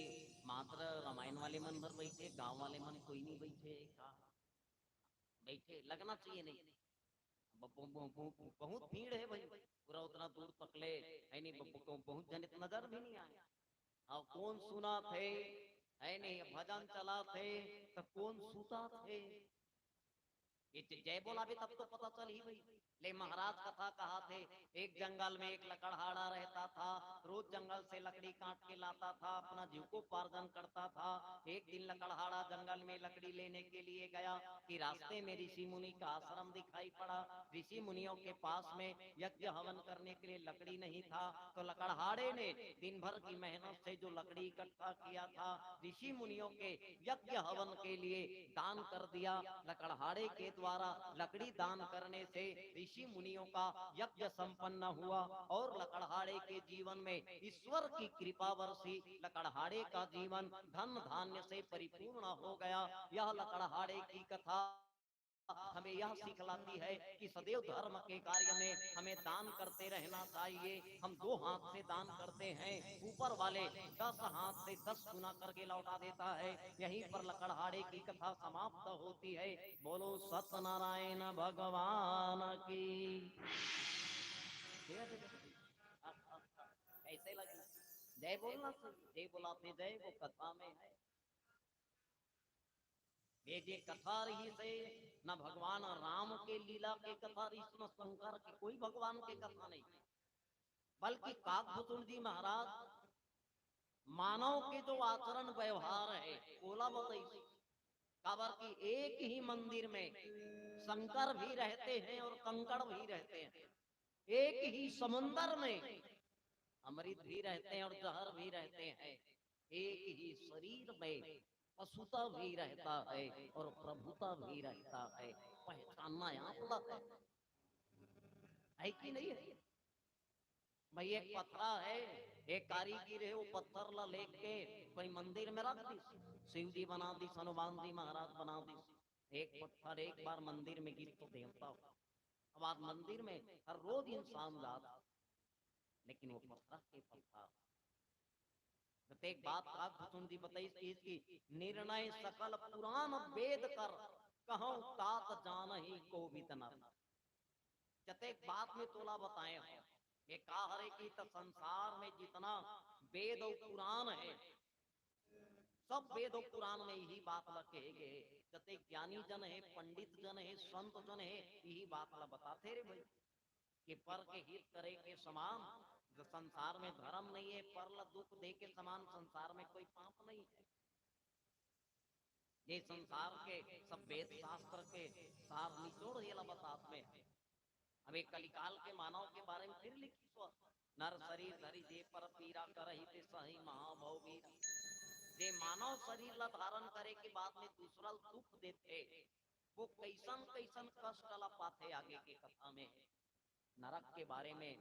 मात्र रामायण वाले मन भर बैठे, गांव वाले मन कोई नहीं बैठे, का बैठे लगना चाहिए नहीं। ब-, ब-, ब-, ब-, बहुत भीड़ है भाई, पूरा उतना दूर तक ले है नहीं, ब-, ब-, बहुत जने तो नजर भी नहीं आए। और कौन सुना थे, है नहीं, भजन चला थे, तो कौन सुता थे? ये ज-, जय बोलाबे तब तो पता चलही भाई। ले महाराज कथा कहाथे, एक जंगल में एक लकड़हारा रहता था, रोज जंगल से लकड़ी काट के लाता था, अपना जीविकोपार्जन करता था। एक दिन लकड़हारा जंगल में लकड़ी लेने के लिए गया कि रास्ते में ऋषि मुनि का आश्रम दिखाई पड़ा। ऋषि मुनियों के पास में यज्ञ हवन करने के लिए लकड़ी नहीं था, तो लकड़हारे ने दिन भर की मेहनत से जो लकड़ी इकट्ठा किया था, ऋषि मुनियों के यज्ञ हवन के लिए दान कर दिया। लकड़हारे के द्वारा लकड़ी दान करने से ऋषि मुनियों का यज्ञ संपन्न हुआ और लकड़हारे के जीवन में ईश्वर की कृपा बरसी। लकड़हारे का जीवन धन धान्य से परिपूर्ण हो गया। यह लकड़हारे की कथा हमें यह सिखलाती है कि सदैव धर्म के कार्य में हमें दान करते रहना चाहिए। हम दो हाथ से दान करते हैं, ऊपर वाले दस हाथ से दस गुना करके लौटा देता है। यहीं पर लकड़हारे की कथा समाप्त होती है। बोलो सत्यनारायण भगवान की। कैसे लगी? जय बोलना चाहिए, जय बोलाते जय वो कथा में है। ये जे कथा रहिसे, न भगवान राम के लीला के कथा रहिसे, न शंकर के, कोई भगवान के कथा नहीं, बल्कि काकभूषुंड जी महाराज मानव के जो आचरण व्यवहार है, ओला बताइसे। काबर कि एक ही मंदिर में शंकर भी रहते हैं और कंकड़ भी रहते हैं, एक ही समुंदर में अमृत भी रहते हैं और जहर भी रहते हैं, एक ही शरीर में पशुता भी रहता है और प्रभुता भी रहता है। पहचानना यहाँ पड़ा है, है कि नहीं है? भाई, एक पथरा है, एक कारीगर है, वो पत्थर ला लेके कोई मंदिर में रख दिस, शिव जी बना दिस, हनुमान जी महाराज बना दिस। एक पत्थर एक बार मंदिर में गिर तो देवता हो। अब आज मंदिर में हर रोज इंसान जात, लेकिन वो पत्थर के पत्थर। जब एक बात काकभूषुंड जी बताइस कि निर्णय सकल पुराण वेद कर, कहूं तात जानही कोविद नर। जतेक बात में तोला बताए हो, ये का हरे कि त संसार में जितना वेद और पुराण है, सब वेद और पुराण में यही बात ला कहे गए। जतेक ज्ञानी जन है, पंडित जन है, संत जन है, यही बात ला बताते रे भाई, कि पर के हित करे के समान जो संसार में धर्म नहीं है, पर ला दुख दे के समान संसार में कोई पाप नहीं है। ये संसार के सब वेद शास्त्र के सार निचोड़ येला बतात में है। अब एक कलिकाल के मानव के बारे में फिर लिखिस हो, नर शरीर धरि जे पर पीरा, करहि ते सही महाभव वीरा। जे मानव शरीर ला धारण करे के बाद में दूसरा ला दुख देथे, वो कैसन कैसन कष्ट ला पाथे। आगे के कथा में नरक के बारे में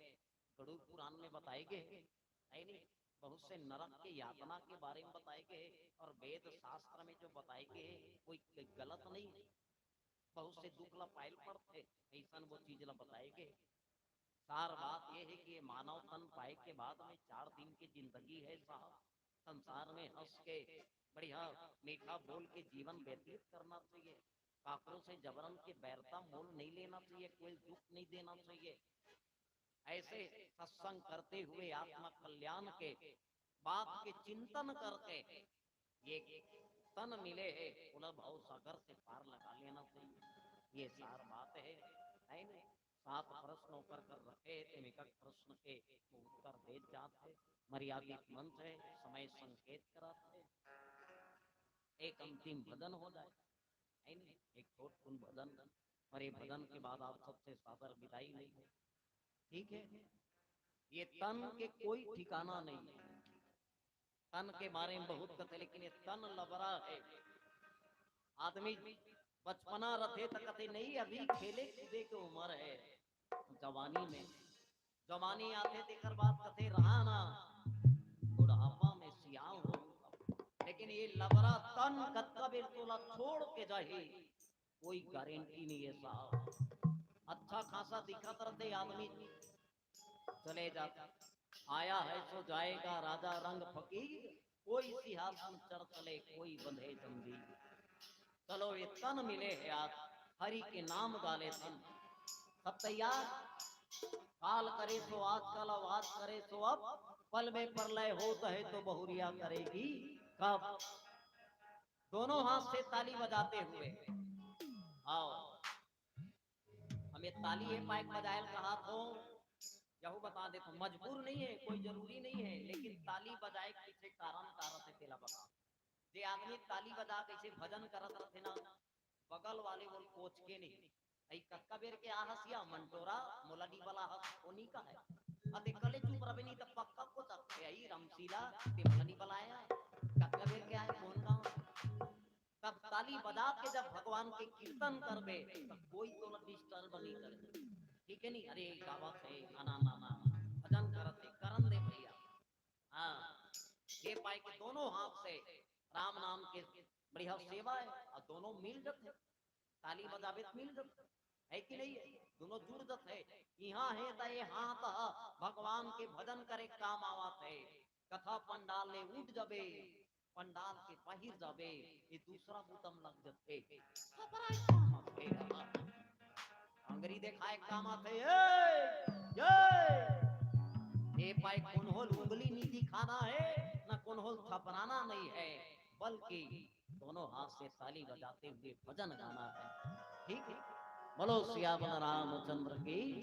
गरुड़ पुराण में बताए गए हैं, है नहीं? बहुत से नरक के यातना के बारे में बताए गए हैं और वेद शास्त्र में जो बताए गए हैं, कोई गलत नहीं है। बहुत से दुख ला पायल पड़ते, ऐसन वो चीज ला बताए गए। सार बात ये है कि ये मानव तन पाए के बाद में चार दिन की जिंदगी है साहब, संसार में हंस के बढ़िया मीठा बोल के जीवन व्यतीत करना चाहिए। काकरों से जबरन के बैरता मोल नहीं लेना चाहिए, कोई दुख नहीं देना चाहिए। ऐसे सत्संग करते हुए आत्मा कल्याण के बात के चिंतन करके ये तन मिले है, ओला भव सागर से पार लगा लेना चाहिए। ये सार बात है, है नहीं? सात प्रश्न ओकर कर रखे हैं, तेम एक एक प्रश्न के उत्तर दे जात है। मर्यादित मंच है, समय संकेत करात है। एक अंतिम भजन हो जाए, है नहीं? एक छोट कुन भजन, और ये भजन के बाद आप सबसे सादर विदाई लेंगे। ठीक है, ये तन के कोई ठिकाना नहीं है। तन के बारे में बहुत कथे, लेकिन ये तन लबरा है। आदमी बचपना रथे त कथे नहीं, अभी खेले कूदे के उम्र है, जवानी में जवानी आथे तेकर बाद कथे रहा ना, बुढ़ापा में सियाव हो। लेकिन ये लबरा तन कतका बेर तोला छोड़ के जाही, कोई गारंटी नहीं है साहब। अच्छा खासा दिखत रहते आदमी, चले जाता। आया है सो जाएगा राजा रंग फकीर, कोई सिंहासन चढ़ चले, कोई बंधे जंजीर। चलो ये तन मिले हे आज, हरि के नाम गा लेथन। सब तैयार? काल करे सो आजकल, अब आज करे सो अब, पल में प्रलय होत हे तो बहुरिया करेगी कब। दोनों हाथ से ताली बजाते हुए आओ। हम ये ताली ये पाए के बजायल कहात हों, यहू बता देत हों, मजबूर नहीं है, कोई जरूरी नहीं है, लेकिन ताली बजाए के पीछे कारण का रथे तेला बता। जे आदमी ताली बजा के ऐसे भजन करत रथे ना, बगल वाले वो कोच के नहीं। "अई कतका बेर के आहस या मंटोरा, मोला नी बलाहस, वो नी कहे।" अते कले चुप रहे नहीं तो पक्का कोचथे, "अई रामशीला, ते मोला नी बलाया, कतका बेर के आए, कौन गाँव?" तब ताली बजा के जब भगवान के कीर्तन करबे, तो कोई तोला disturb नहीं करे। ठीक है नहीं? अरे, गावत हे, आना, ना, ना, भजन करत हे, करन दे भैया। हाँ, ये पाए के दोनों हाथ से राम नाम के बढ़िया सेवा हे और दोनों मिल जथे, ताली बजाबे त मिल जथे, है कि नहीं? दोनों जुड़ जथे। इहाँ हे त ये हाथ ह भगवान के भजन करे काम आवत हे। कथा पंडाल ले उठ जाबे, पंडाल के बाहिर जाबे, ये दूसरा बुता म लग जथे। खबरा काम आथे। अंगरी देखाए काम आथे, ए, ए। ये पाए कोन होल उंगली नी दिखाना हे, ना कोन होल थपराना नहीं है, बल्कि दोनों हाथ से ताली बजाते हुए भजन गाना है। ठीक है, बोलो सियावर रामचंद्र की।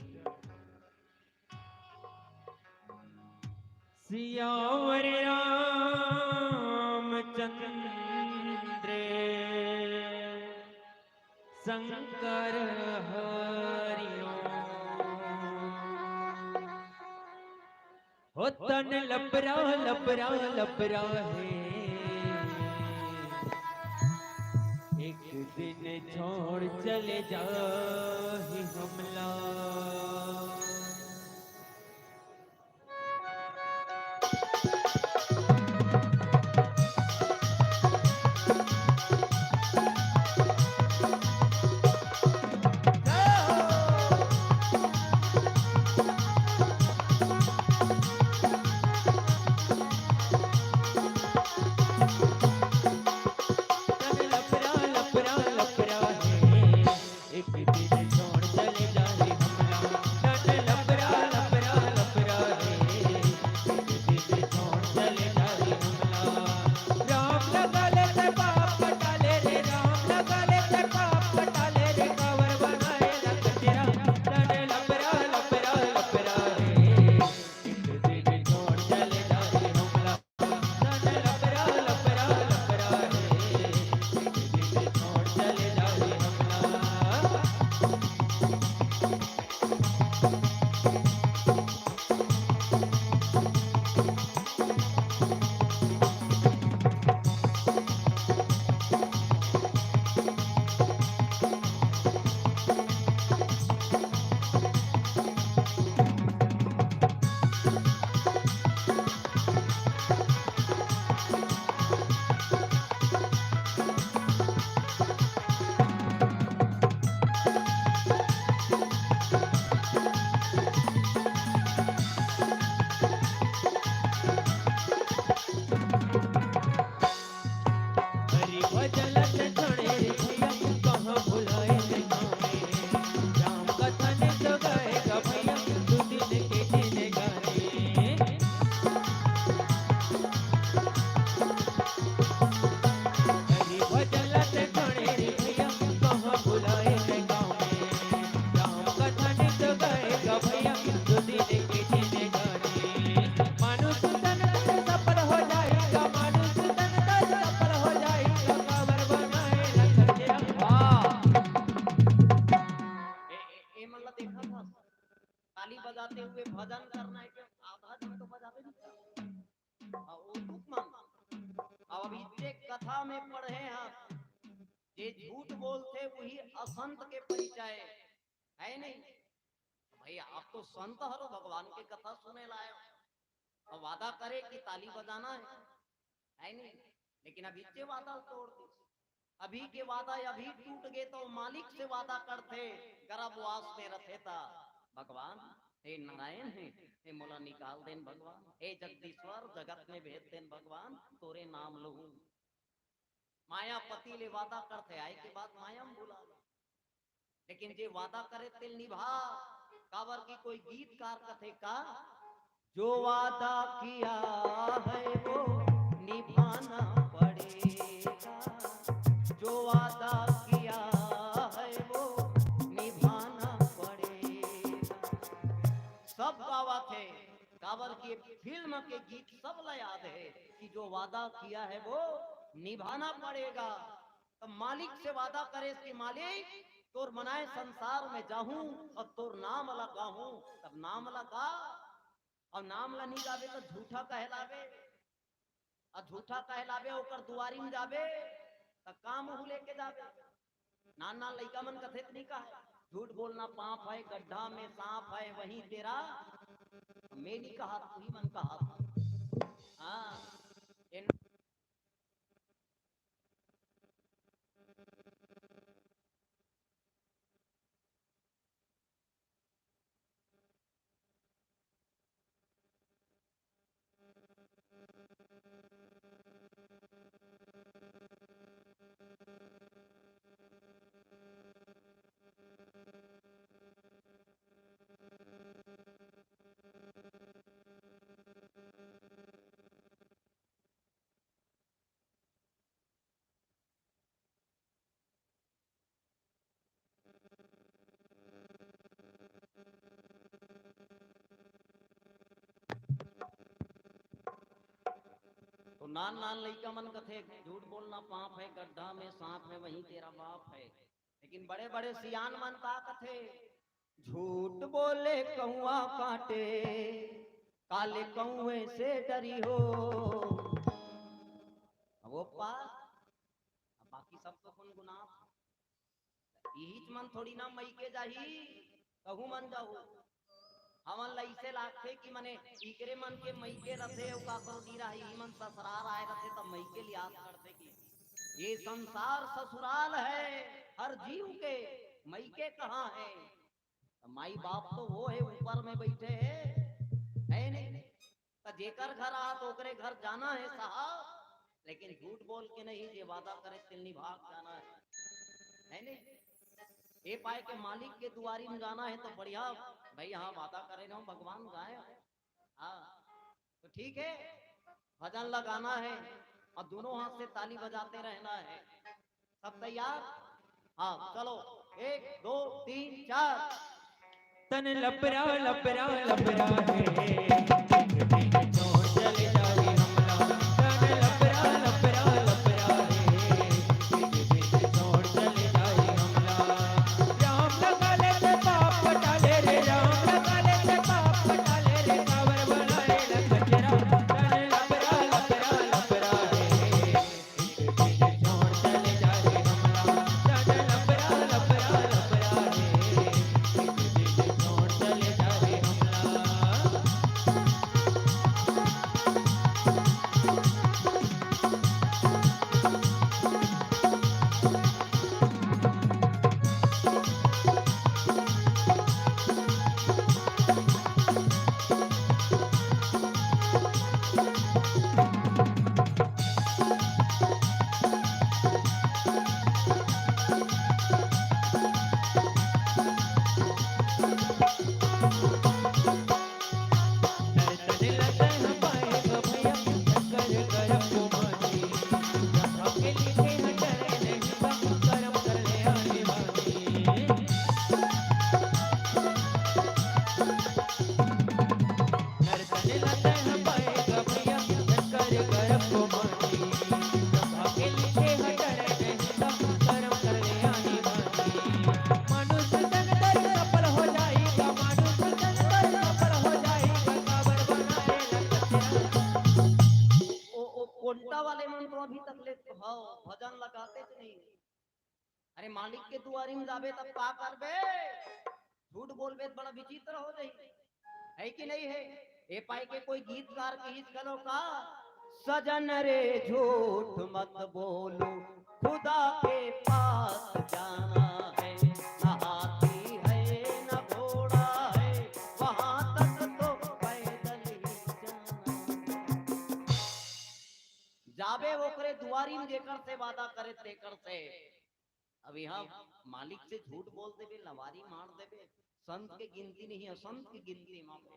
सियावर रामचंद्र शंकर हरि ओम। हो तन लबरा लबरा लबरा हे, एक दिन छोड़ चले जाही हमला। ताली बजाते हुए भजन करना है, आधा दिन तो बजाबे नहीं करना। अउ ओ दुख मन। अब अभी जे कथा में पढ़े हैं, जे झूठ बोलथे, वही असंत के परिचय है नहीं। भई, आप तो संत हरो, भगवान के कथा सुने ला आए हो। अब वादा करे कि ताली बजाना है, है नहीं? लेकिन अभी के वादा तोड़ दिस। अभी के वादा अभी टूट गे, तो मालिक से वादा करथे, गर्भवास में रथे ता, "भगवान, हे नारायण हे, हे मोला निकाल देन भगवान, हे जगदीश्वर, जगत में भेज देन भगवान, तोरे नाम लूं।" मायापति ले वादा करथे, आए के बाद माया में भुला गे। लेकिन जे वादा करे तेल निभा, काबर कि कोई गीतकार कथे का, "जो वादा किया है वो निभाना पड़ेगा, जो वादा किया है वो निभाना पड़ेगा।" सब गावत हे, काबर कि फिल्म के गीत सब ला याद हे कि जो वादा किया है वो निभाना पड़ेगा। तब मालिक से वादा करे कि मालिक, तोर बनाए संसार में जाहूं और तोर नाम ला गाहूं। तब नाम ला गा, और नाम ला नहीं गावे तो झूठा कहलावे, और झूठा कहलावे, ओकर दुआरी में जावे, त का मुंह लेके जावे? नान नान लइका मन कथे त नहीं कहे, "झूठ बोलना पाप है, गड्ढा में सांप है, वहीं तेरा।" मैं नहीं कहा, तू ही मन कहा। हाँ, ये तो नान नान लइका मन कथे, "झूठ बोलना पाप है, गड्ढा में सांप है, वहीं तेरा बाप है।" लेकिन बड़े बड़े सियान मन का कथे, "झूठ बोले कौआ काटे, काले कौए से डरी हो।" अब वो पार, अब बाकी सब तो गुनगुनात। इहीच मन थोड़ी ना मइके जाही, कहूँ मन जाहू। हमन ला इसे लागथे कि मने इकरे मन के मइके रथे, अउ काकरो नी रहे, इही मन ससुरार आए रथे, तब मइके लियात करथे कि ये संसार ससुराल है, हर जीव के मइके कहाँ है? त माई बाप तो वो है, ऊपर में बैठे है, है नहीं? त जेकर घर आत ओकरे घर जाना है साहब, लेकिन झूठ बोल के नहीं, जे वादा करे तेल निभा के जाना है, है नहीं? ए पाए के मालिक के दुआरी में जाना है तो बढ़िया, भाई, हाँ, वादा करे ना भगवान गाए। हाँ, तो ठीक है, भजन लगाना है और दोनों हाथ से ताली बजाते रहना है। सब तैयार? हाँ, चलो, एक, दो, तीन, चार। तन लपरा, लपरा, लपरा रे, चोर चल जाए हमला। तन लपरा, लपरा, लपरा रे, चोर चल जाए हमला। राम लगा ले ते पाप टाले रे, राम लगा ले ते पाप टाले रे, कावर बनाए लखचरा। तन लपरा, लपरा, लपरा रे। ओ, ओ, कोंटा वाले मन तो अभी तक ले, हाँ, भजन लगाते च नहीं। अरे, मालिक के दुआरी में जाबे तब का करबे? झूठ बोलबे त बड़ा विचित्र हो जाही, है कि नहीं है? ए पाए के कोई गीतकार कहिस घलो का, सजन रे झूठ मत बोलो, खुदा के पास जाना है, न हाथी है न घोड़ा है, वहां तक तो पैदल ही जाना है। जाबे ओकरे दुआरी में जेकर से वादा करे तेकर से। अब यहाँ मालिक से झूठ बोल देबे, लवारी मार देबे, संत के गिनती नहीं है, असंत के गिनती में आबे,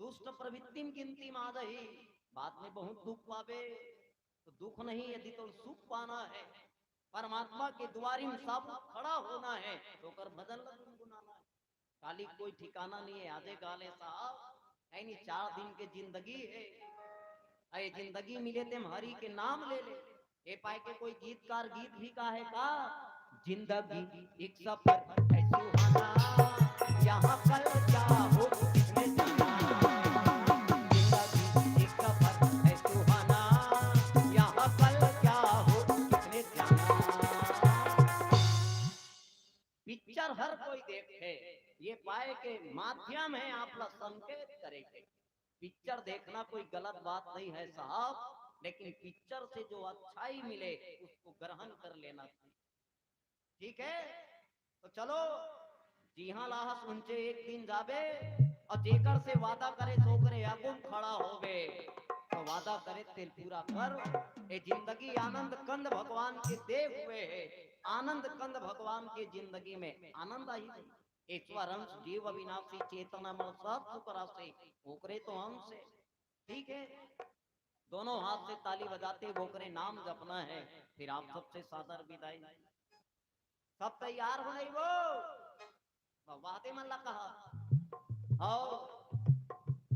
दुष्ट प्रवृत्ति में गिनती में आ जाही, बाद में बहुत दुख पाबे। तो दुख नहीं, यदि तो सुख पाना है, परमात्मा के दुआरी में सब खड़ा होना है, तो ओकर भजन ला गुनगुनाना है। काली कोई ठिकाना नहीं है, आजे काले साहब, है नहीं, चार दिन के जिंदगी है, अरे जिंदगी मिले तेम हरि के नाम ले ले। ए पाए के कोई गीतकार गीत भी का है का, जिंदगी एक सफर है सुहाना, यहाँ कल क्या हो किसने जाना। जिंदगी एक सफर है सुहाना, यहाँ कल क्या हो किसने जाना। पिक्चर हर कोई देखे, ये पाए के माध्यम है आप ला संकेत करे के। पिक्चर देखना कोई गलत बात नहीं है साहब, लेकिन पिक्चर से जो अच्छाई मिले उसको ग्रहण कर लेना चाहिए। ठीक है, तो चलो, जिहां लाहस उंचे एक दिन जाबे, और जेकर से वादा करे सो करे आगू में खड़ा होबे, तो वादा करे तेल पूरा कर। ए जिंदगी आनंद कंद भगवान के दे हुए है, आनंद कंद भगवान के जिंदगी में आनंद आई। ईश्वर अंश जीव अविनाशी चेतना मल सब सुख राशि, ओकरे तो अंश है। ठीक है, दोनों हाथ से ताली बजाते हुए ओकरे नाम जपना है। फिर आप सबसे सादर विदाई। सब तैयार हो नहीं वो? वादे मन ला कहा। आओ,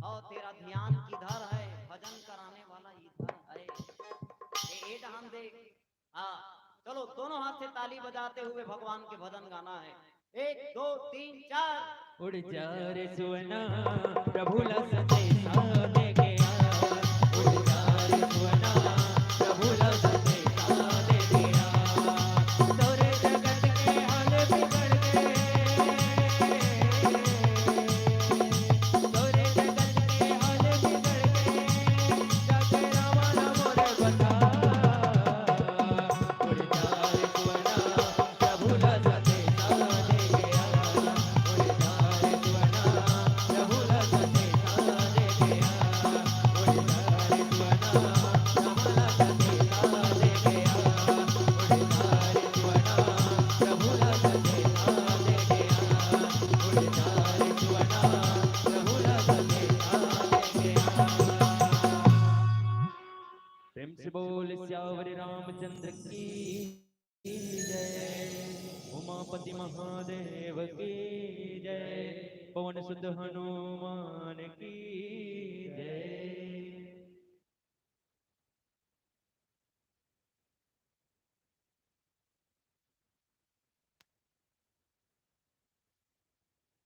आओ, तेरा ध्यान किधर है? भजन कराने वाला इधर है। ए, ए डहान देख। हाँ, चलो, दोनों हाथ से ताली बजाते हुए भगवान के भजन गाना है। एक, दो, तीन, चार। उड़ जा रे सुवना, प्रभु ला संदेशा दे के आ। उड़ जा रे सुवना, प्रभु ला संदेशा दे के आ। तोरे जगत के हाल बिगड़ गे। तोरे जगत के हाल बिगड़ गे। जाके रावण मोर बता। प्रेम से बोल सियावर रामचंद्र की जय, उमापति महादेव की जय, पवन सुत हनुमान की